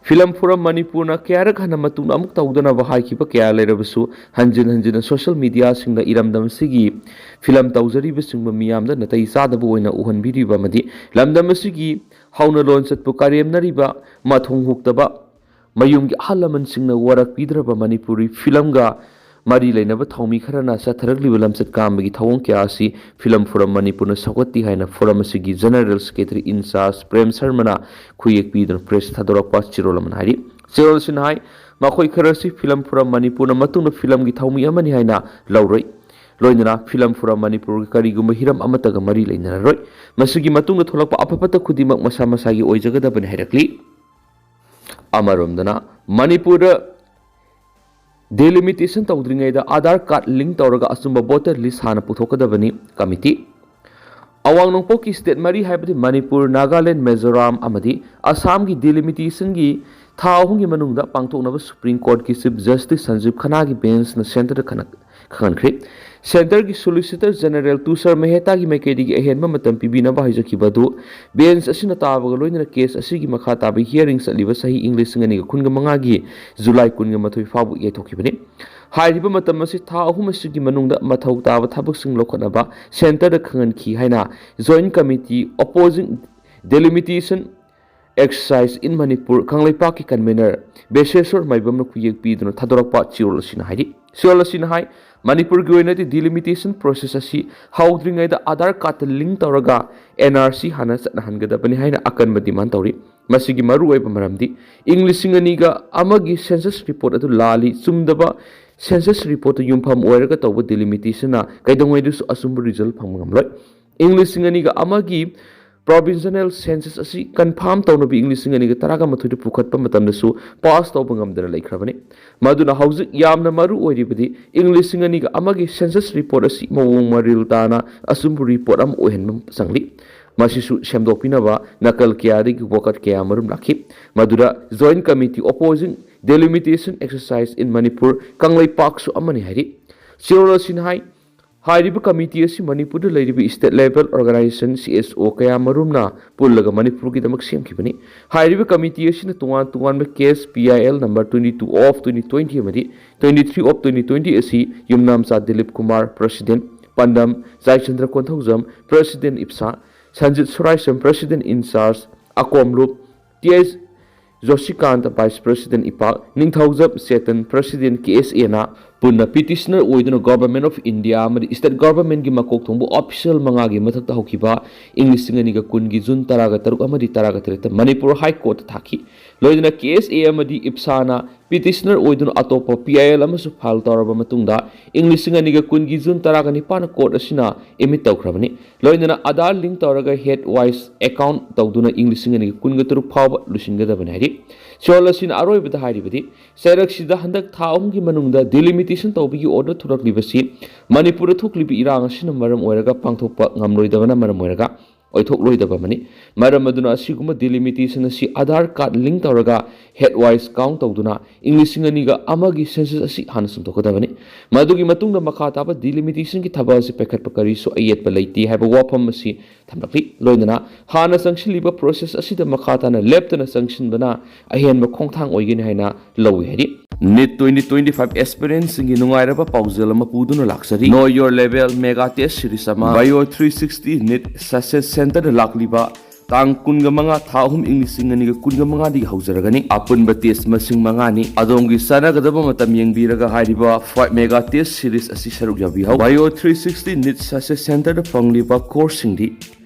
ꯐꯤꯂꯝ ꯐꯣꯔꯝ ꯃꯅꯤꯄꯨꯔꯅ ꯀꯌꯥꯔꯛ ꯍꯟꯅ ꯃꯇꯨꯡꯗ ꯑꯃꯨꯛ ꯇꯧꯗꯅꯕ ꯍꯥꯏꯈꯤꯕ ꯀꯌꯥ ꯂꯩꯔꯕꯁꯨ, ꯍꯟꯖꯤꯟ ꯍꯟꯖꯤꯟꯅ ꯁꯣꯁꯤꯌꯦꯜ ꯃꯤꯗꯤꯌꯥꯁꯤꯡꯗ ꯏꯔꯝꯗꯝ ꯑꯁꯤꯒꯤ ꯐꯤꯂꯝ ꯇꯧꯖꯔꯤꯕꯁꯤꯡꯕꯨ ꯃꯤꯌꯥꯝꯗ ꯅꯥꯇꯩ ꯆꯥꯗꯕ ꯑꯣꯏꯅ ꯎꯍꯟꯕꯤꯔꯤꯕ ꯑꯃꯗꯤ ꯂꯝꯗꯝ ꯑꯁꯤꯒꯤ ꯍꯧꯅ ꯂꯣꯟꯆꯠꯄꯨ ꯀꯔꯦꯝꯅꯔꯤꯕ, ꯃꯊꯣꯡ ꯍꯨꯛꯇꯕ ꯃꯌꯨꯝꯒꯤ ꯑꯍꯜ ꯂꯃꯟꯁꯤꯡꯅ ꯋꯥꯔꯛꯄꯤꯗ꯭ꯔꯕ ꯃꯅꯤꯄꯨꯔꯤ ꯐꯤꯂꯝꯒ ꯃꯔꯤ ꯂꯩꯅꯕ ꯊꯧꯃꯤ ꯈꯔꯅ ꯆꯠꯊꯔꯛꯂꯤꯕ ꯂꯝꯆꯠ ꯀꯥꯝꯕꯒꯤ ꯊꯧꯑꯣꯡ ꯀꯌꯥ ꯑꯁꯤ ꯐꯤꯂꯝ ꯐꯣꯔꯝ ꯃꯅꯤꯄꯨꯔꯅ ꯁꯧꯒꯠꯇꯦ ꯍꯥꯏꯅ ꯐꯣꯔꯝ ꯑꯁꯤꯒꯤ ꯖꯦꯅꯔꯦꯜ ꯁꯦꯀ꯭ꯔꯦꯇꯔꯤ ꯏꯟꯆꯥꯔꯖ ꯄ꯭ꯔꯦꯝ ꯁꯔꯃꯅ ꯈꯨꯌꯦꯛ ꯄꯤꯗꯨꯅ ꯄ꯭ꯔꯦꯁ ꯊꯥꯗꯣꯔꯛꯄ ꯆꯦꯔꯣꯜ ꯑꯃꯅ ꯍꯥꯏꯔꯤ꯫ ꯆꯦꯔꯣꯜ ꯑꯁꯤꯅ ꯍꯥꯏ, ꯃꯈꯣꯏ ꯈꯔ ꯑꯁꯤ ꯐꯤꯂꯝ ꯐꯣꯔꯝ ꯃꯅꯤꯄꯨꯔꯅ ꯃꯇꯨꯡꯗ ꯐꯤꯂꯝꯒꯤ ꯊꯧꯃꯤ ꯑꯃꯅꯤ ꯍꯥꯏꯅ ꯂꯧꯔꯣꯏ꯫ ꯂꯣꯏꯅꯅ ꯐꯤꯂꯝ ꯐꯣꯔꯝ ꯃꯅꯤꯄꯨꯔꯒꯤ ꯀꯔꯤꯒꯨꯝꯕ ꯍꯤꯔꯝ ꯑꯃꯠꯇꯒ ꯃꯔꯤ ꯂꯩꯅꯔꯔꯣꯏ꯫ ꯃꯁꯤꯒꯤ ꯃꯇꯨꯡꯗ ꯊꯣꯛꯂꯛꯄ ꯑꯐ ꯐꯠꯇ ꯈꯨꯗꯤꯡꯃꯛ ꯃꯁꯥ ꯃꯁꯥꯒꯤ ꯑꯣꯏꯖꯒꯗꯕꯅꯤ ꯍꯥꯏꯔꯛꯂꯤ꯫ ꯑꯃꯔꯣꯝꯗꯅ ꯃꯅꯤꯄꯨꯔꯗ ꯗꯤꯂꯤꯃꯤꯇꯦꯁꯟ ꯇꯧꯗ꯭ꯔꯤꯉꯩꯗ ꯑꯥꯙꯥꯔ ꯀꯥꯔꯗ ꯂꯤꯡ ꯇꯧꯔꯒ ꯑꯆꯨꯝꯕ ꯚꯣꯇꯔ ꯂꯤꯁ ꯍꯥꯟꯅ ꯄꯨꯊꯣꯛꯀꯗꯕꯅꯤ꯫ ꯀꯃꯤꯇꯤ꯫ ꯑꯋꯥꯡ ꯅꯣꯡꯄꯣꯛꯀꯤ ꯁ꯭ꯇꯦꯠ ꯃꯔꯤ ꯍꯥꯏꯕꯗꯤ ꯃꯅꯤꯄꯨꯔ, ꯅꯥꯒꯥꯂꯦꯟ, ꯃꯤꯖꯣꯔꯥꯝ ꯑꯃꯗꯤ ꯑꯁꯥꯝꯒꯤ ꯗꯤꯂꯤꯃꯤꯇꯦꯁꯟꯒꯤ ꯊꯥ ꯑꯍꯨꯝꯒꯤ ꯃꯅꯨꯡꯗ ꯄꯥꯡꯊꯣꯛꯅꯕ ꯁꯨꯄ꯭ꯔꯤꯝ ꯀꯣꯔꯠꯀꯤ ꯆꯤꯐ ꯖꯁꯇꯤꯁ ꯁꯟꯖꯤꯕ ꯈꯟꯅꯥꯒꯤ ꯕꯦꯟꯁꯅ ꯁꯦꯟꯇꯔꯗ ꯈꯟꯅ-, ꯈꯪꯍꯟꯈ꯭ꯔꯦ꯫ ꯁꯦꯟꯇꯔꯒꯤ ꯁꯣꯂꯤꯁꯤꯇꯔ ꯖꯦꯅꯔꯦꯜ ꯇꯨꯁꯥꯔ ꯃꯦꯍꯦꯇꯥꯒꯤ ꯃꯥꯏꯀꯩꯗꯒꯤ ꯑꯍꯦꯟꯕ ꯃꯇꯝ ꯄꯤꯕꯤꯅꯕ ꯍꯥꯏꯖꯈꯤꯕ ꯑꯗꯨ ꯕꯦꯟꯁ ꯑꯁꯤꯅ ꯇꯥꯕꯒ ꯂꯣꯏꯅꯅ ꯀꯦꯁ ꯑꯁꯤꯒꯤ ꯃꯈꯥ ꯇꯥꯕ ꯍꯤꯌꯥꯔꯤꯡ ꯆꯠꯂꯤꯕ ꯆꯍꯤ ꯏꯪ ꯂꯤꯁꯤꯡ ꯑꯅꯤꯒ ꯀꯨꯟꯒ ꯃꯉꯥꯒꯤ ꯖꯨꯂꯥꯏ ꯀꯨꯟꯒ ꯃꯥꯊꯣꯏ ꯐꯥꯎꯕ ꯌꯩꯊꯣꯛꯈꯤꯕꯅꯤ꯫ ꯍꯥꯏꯔꯤꯕ ꯃꯇꯝ ꯑꯁꯤ ꯊꯥ ꯑꯍꯨꯝ ꯑꯁꯤꯒꯤ ꯃꯅꯨꯡꯗ ꯃꯊꯧ ꯇꯥꯕ ꯊꯕꯛꯁꯤꯡ ꯂꯧꯈꯠꯅꯕ ꯁꯦꯟꯇꯔꯗ ꯈꯪꯍꯟꯈꯤ ꯍꯥꯏꯅ Joint Committee Opposing Delimitation Exercise in Manipur ꯀꯪꯂꯩꯄꯥꯛꯀꯤ ꯀꯟꯚꯦꯅꯔ ꯕꯦꯁꯦꯁꯣꯔ ꯃꯥꯏꯕꯝꯅ ꯈꯨꯌꯦꯛ ꯄꯤꯗꯨꯅ ꯊꯥꯗꯣꯔꯛꯄ ꯆꯦꯔꯣꯜ ꯑꯁꯤꯅ ꯍꯥꯏꯔꯤ꯫ ꯆꯦꯔꯣꯜ ꯑꯁꯤꯅ ꯍꯥꯏ, ꯃꯅꯤꯄꯨꯔꯒꯤ ꯑꯣꯏꯅꯗꯤ ꯗꯤꯂꯤꯃꯤꯇꯦꯁꯟ ꯄ꯭ꯔꯣꯁꯦꯁ ꯑꯁꯤ ꯍꯧꯗ꯭ꯔꯤꯉꯩꯗ ꯑꯥꯙꯥꯔ ꯀꯥꯔꯗꯇ ꯂꯤꯡ ꯇꯧꯔꯒ ꯑꯦꯟ ꯑꯥꯔ ꯁꯤ ꯍꯥꯟꯅ ꯆꯠꯅꯍꯟꯒꯗꯕꯅꯤ ꯍꯥꯏꯅ ꯑꯀꯟꯕ ꯗꯤꯃꯥꯟ ꯇꯧꯔꯤ꯫ ꯃꯁꯤꯒꯤ ꯃꯔꯨꯑꯣꯏꯕ ꯃꯔꯝꯗꯤ ꯏꯪ ꯂꯤꯁꯤꯡ ꯑꯅꯤꯒ ꯑꯃꯒꯤ ꯁꯦꯟꯁꯁ ꯔꯤꯄꯣꯔꯠ ꯑꯗꯨ ꯂꯥꯜꯂꯤ꯫ ꯆꯨꯝꯗꯕ ꯁꯦꯟꯁꯁ ꯔꯤꯄꯣꯔꯠꯇ ꯌꯨꯝꯐꯝ ꯑꯣꯏꯔꯒ ꯇꯧꯕ ꯗꯤꯂꯤꯃꯤꯇꯦꯁꯟꯅ ꯀꯩꯗꯧꯉꯩꯗꯁꯨ ꯑꯆꯨꯝꯕ ꯔꯤꯖꯜ ꯐꯪꯕ ꯉꯝꯂꯣꯏ꯫ ꯏꯪ ꯂꯤꯁꯤꯡ ꯑꯅꯤꯒ ꯑꯃꯒꯤ ꯄ꯭ꯔꯣꯚꯤꯟꯁꯅꯦꯜ ꯁꯦꯟꯁꯁ ꯑꯁꯤ ꯀꯟꯐꯥꯔꯝ ꯇꯧꯅꯕ ꯏꯪ ꯂꯤꯁꯤꯡ ꯑꯅꯤꯒ ꯇꯔꯥꯒ ꯃꯥꯊꯣꯏꯗ ꯄꯨꯈꯠꯄ ꯃꯇꯝꯗꯁꯨ ꯄꯥꯁ ꯇꯧꯕ ꯉꯝꯗꯅ ꯂꯩꯈ꯭ꯔꯕꯅꯤ꯫ ꯃꯗꯨꯅ ꯍꯧꯖꯤꯛ ꯌꯥꯝꯅ ꯃꯔꯨ ꯑꯣꯏꯔꯤꯕꯗꯤ ꯏꯪ ꯂꯤꯁꯤꯡ ꯑꯅꯤꯒ ꯑꯃꯒꯤ ꯁꯦꯟꯁꯁ ꯔꯤꯄꯣꯔꯠ ꯑꯁꯤ ꯃꯑꯣꯡ ꯃꯔꯤꯜ ꯇꯥꯅ ꯑꯆꯨꯝꯕ ꯔꯤꯄꯣꯔꯠ ꯑꯃ ꯑꯣꯏꯍꯟꯕ ꯆꯪꯂꯤ꯫ ꯃꯁꯤꯁꯨ ꯁꯦꯝꯗꯣꯛꯄꯤꯅꯕ ꯅꯀꯜ ꯀꯌꯥꯗꯒꯤ ꯋꯥꯀꯠ ꯀꯌꯥ ꯃꯔꯨꯝ ꯂꯥꯛꯈꯤ꯫ ꯃꯗꯨꯗ Joint Committee Opposing Delimitation Exercise in Manipur ꯀꯪꯂꯩꯄꯥꯛꯁꯨ ꯑꯃꯅꯤ ꯍꯥꯏꯔꯤ꯫ ꯆꯦꯔꯣꯜ ꯑꯁꯤꯅ ꯍꯥꯏ, ꯍꯥꯏꯔꯤꯕ ꯀꯃꯤꯇꯤ ꯑꯁꯤ ꯃꯅꯤꯄꯨꯔꯗ ꯂꯩꯔꯤꯕ state level organization, C S O, ꯀꯌꯥ ꯃꯔꯨꯝꯅ ꯄꯨꯜꯂꯒ ꯃꯅꯤꯄꯨꯔꯒꯤꯗꯃꯛ ꯁꯦꯝꯈꯤꯕꯅꯤ꯫ ꯍꯥꯏꯔꯤꯕ ꯀꯃꯤꯇꯤ ꯑꯁꯤꯅ ꯇꯣꯉꯥꯟ ꯇꯣꯉꯥꯟꯕ case P I L number twenty two of twenty twenty ꯑꯃꯗꯤ twenty three of twenty twenty ꯑꯁꯤ ꯌꯨꯝꯅꯥꯝꯆꯥ ꯗꯤꯂꯤꯞ ꯀꯨꯃꯥꯔ, President, ꯄꯥꯟꯗꯝ ꯖꯥꯏꯆꯟꯗ꯭ꯔ ꯀꯣꯟꯊꯧꯖꯝ, President ꯏꯞꯁꯥ, Sanjit Suraisam, President in charge, ꯑꯀꯣꯝꯂꯨꯞ, T H Joshikanta, Vice President ꯏꯄꯥꯛ, Ningthoujam Chetan, President K S A ꯅ ꯄꯨꯟꯅ petitioner ꯑꯣꯏꯗꯨꯅ Government of India ꯑꯃꯗꯤ state government ꯀꯤ ꯃꯀꯣꯛ ꯊꯣꯡꯕ official ꯃꯉꯥꯒꯤ ꯃꯊꯛꯇ ꯍꯧꯈꯤꯕ ꯏꯪ ꯂꯤꯁꯤꯡ ꯑꯅꯤꯒ ꯀꯨꯟꯒꯤ ꯖꯨꯟ ꯇꯔꯥꯒ ꯇꯔꯨꯛ ꯑꯃꯗꯤ ꯇꯔꯥꯒ ꯇꯔꯦꯠꯇ ꯃꯅꯤꯄꯨꯔ High Court ꯇ ꯊꯥꯈꯤ꯫ ꯂꯣꯏꯅꯅ K S A ꯑꯃꯗꯤ ꯏꯞꯁꯥꯅ petitioner ꯑꯣꯏꯗꯨꯅ ꯑꯇꯣꯞꯄ P I L ꯑꯃꯁꯨ file ꯇꯧꯔꯕ ꯃꯇꯨꯡꯗ ꯏꯪ ꯂꯤꯁꯤꯡ ꯑꯅꯤꯒ ꯀꯨꯟꯒꯤ ꯖꯨꯟ ꯇꯔꯥꯒ ꯅꯤꯄꯥꯟꯗ court ꯑꯁꯤꯅ admit ꯇꯧꯈ꯭ꯔꯕꯅꯤ꯫ ꯂꯣꯏꯅꯅ Aadhaar link ꯇꯧꯔꯒ head wise account ꯇꯧꯗꯨꯅ ꯏꯪ ꯂꯤꯁꯤꯡ ꯑꯅꯤꯒ ꯀꯨꯟꯒ ꯇꯔꯨꯛ ꯐꯥꯎꯕ ꯂꯣꯏꯁꯤꯟꯒꯗꯕꯅꯤ ꯍꯥꯏꯔꯤ꯫ ꯆꯦꯔꯣꯜ ꯑꯁꯤꯅ ꯑꯔꯣꯏꯕꯗ ꯍꯥꯏꯔꯤꯕꯗꯤ, ꯆꯩꯔꯛꯁꯤꯗ ꯍꯟꯗꯛ ꯊꯥ ꯑꯍꯨꯝꯒꯤ ꯃꯅꯨꯡꯗ delimitation ꯇꯧꯕꯒꯤ order ꯊꯣꯔꯛꯂꯤꯕꯁꯤ ꯃꯅꯤꯄꯨꯔꯗ ꯊꯣꯛꯂꯤꯕ ꯏꯔꯥꯡ ꯑꯁꯤꯅ ꯃꯔꯝ ꯑꯣꯏꯔꯒ ꯄꯥꯡꯊꯣꯛꯄ ꯉꯝꯂꯣꯏꯗꯕꯅ ꯃꯔꯝ ꯑꯣꯏꯔꯒ ꯑꯣꯏꯊꯣꯛꯂꯣꯏꯗꯕ ꯑꯃꯅꯤ꯫ ꯃꯔꯝ ꯑꯗꯨꯅ ꯑꯁꯤꯒꯨꯝꯕ delimitation ꯑꯁꯤ Aadhaar card link ꯇꯧꯔꯒ head wise count ꯇꯧꯗꯨꯅ ꯏꯪ ꯂꯤꯁꯤꯡ ꯑꯅꯤꯒ ꯑꯃꯒꯤ census ꯑꯁꯤ ꯍꯥꯟꯅ ꯆꯨꯝꯊꯣꯛꯀꯗꯕꯅꯤ꯫ ꯃꯗꯨꯒꯤ ꯃꯇꯨꯡꯗ ꯃꯈꯥ ꯇꯥꯕ delimitation ꯒꯤ ꯊꯕꯛ ꯑꯁꯤ ꯄꯥꯏꯈꯠꯄ ꯀꯔꯤꯁꯨ ꯑꯌꯦꯠꯄ ꯂꯩꯇꯦ ꯍꯥꯏꯕ ꯋꯥꯐꯝ ꯑꯁꯤ ꯊꯝꯂꯛꯂꯤ꯫ ꯂꯣꯏꯅꯅ ꯍꯥꯟꯅ ꯆꯪꯁꯤꯜꯂꯤꯕ process ꯑꯁꯤꯗ ꯃꯈꯥ ꯇꯥꯅ ꯂꯦꯞꯇꯅ ꯆꯪꯁꯤꯟꯕꯅ ꯑꯍꯦꯟꯕ ꯈꯣꯡꯊꯥꯡ ꯑꯣꯏꯒꯅꯤ ꯍꯥꯏꯅ ꯂꯧꯏ ꯍꯥꯏꯔꯤ꯫ NEET twenty twenty five aspirant ꯁꯤꯡꯒꯤ ꯅꯨꯡꯉꯥꯏꯔꯕ ꯄꯥꯎꯖꯦꯜ ꯑꯃ ꯄꯨꯗꯨꯅ ꯂꯥꯛꯆꯔꯤ꯫ Know Your Level mega test series ꯑꯃ Bio three sixty NEET success center ꯗ ꯂꯥꯛꯂꯤꯕ ꯇꯥꯡ ꯀꯨꯟꯒ ꯃꯉꯥ, ꯊꯥ ꯑꯍꯨꯝ, ꯏꯪ ꯂꯤꯁꯤꯡ ꯑꯅꯤꯒ ꯀꯨꯟꯒ ꯃꯉꯥꯗꯒꯤ ꯍꯧꯖꯔꯒꯅꯤ꯫ ꯑꯄꯨꯟꯕ test ꯃꯁꯤꯡ ꯃꯉꯥꯅꯤ꯫ ꯑꯗꯣꯝꯒꯤ ꯆꯥꯟꯅꯒꯗꯕ ꯃꯇꯝ ꯌꯦꯡꯕꯤꯔꯒ ꯍꯥꯏꯔꯤꯕ five mega test series ꯑꯁꯤ ꯁꯔꯨꯛ ꯌꯥꯕꯤꯍꯧ꯫ Bio three sixty NEET success center ꯗ ꯐꯪꯂꯤꯕ course ꯁꯤꯡꯗꯤ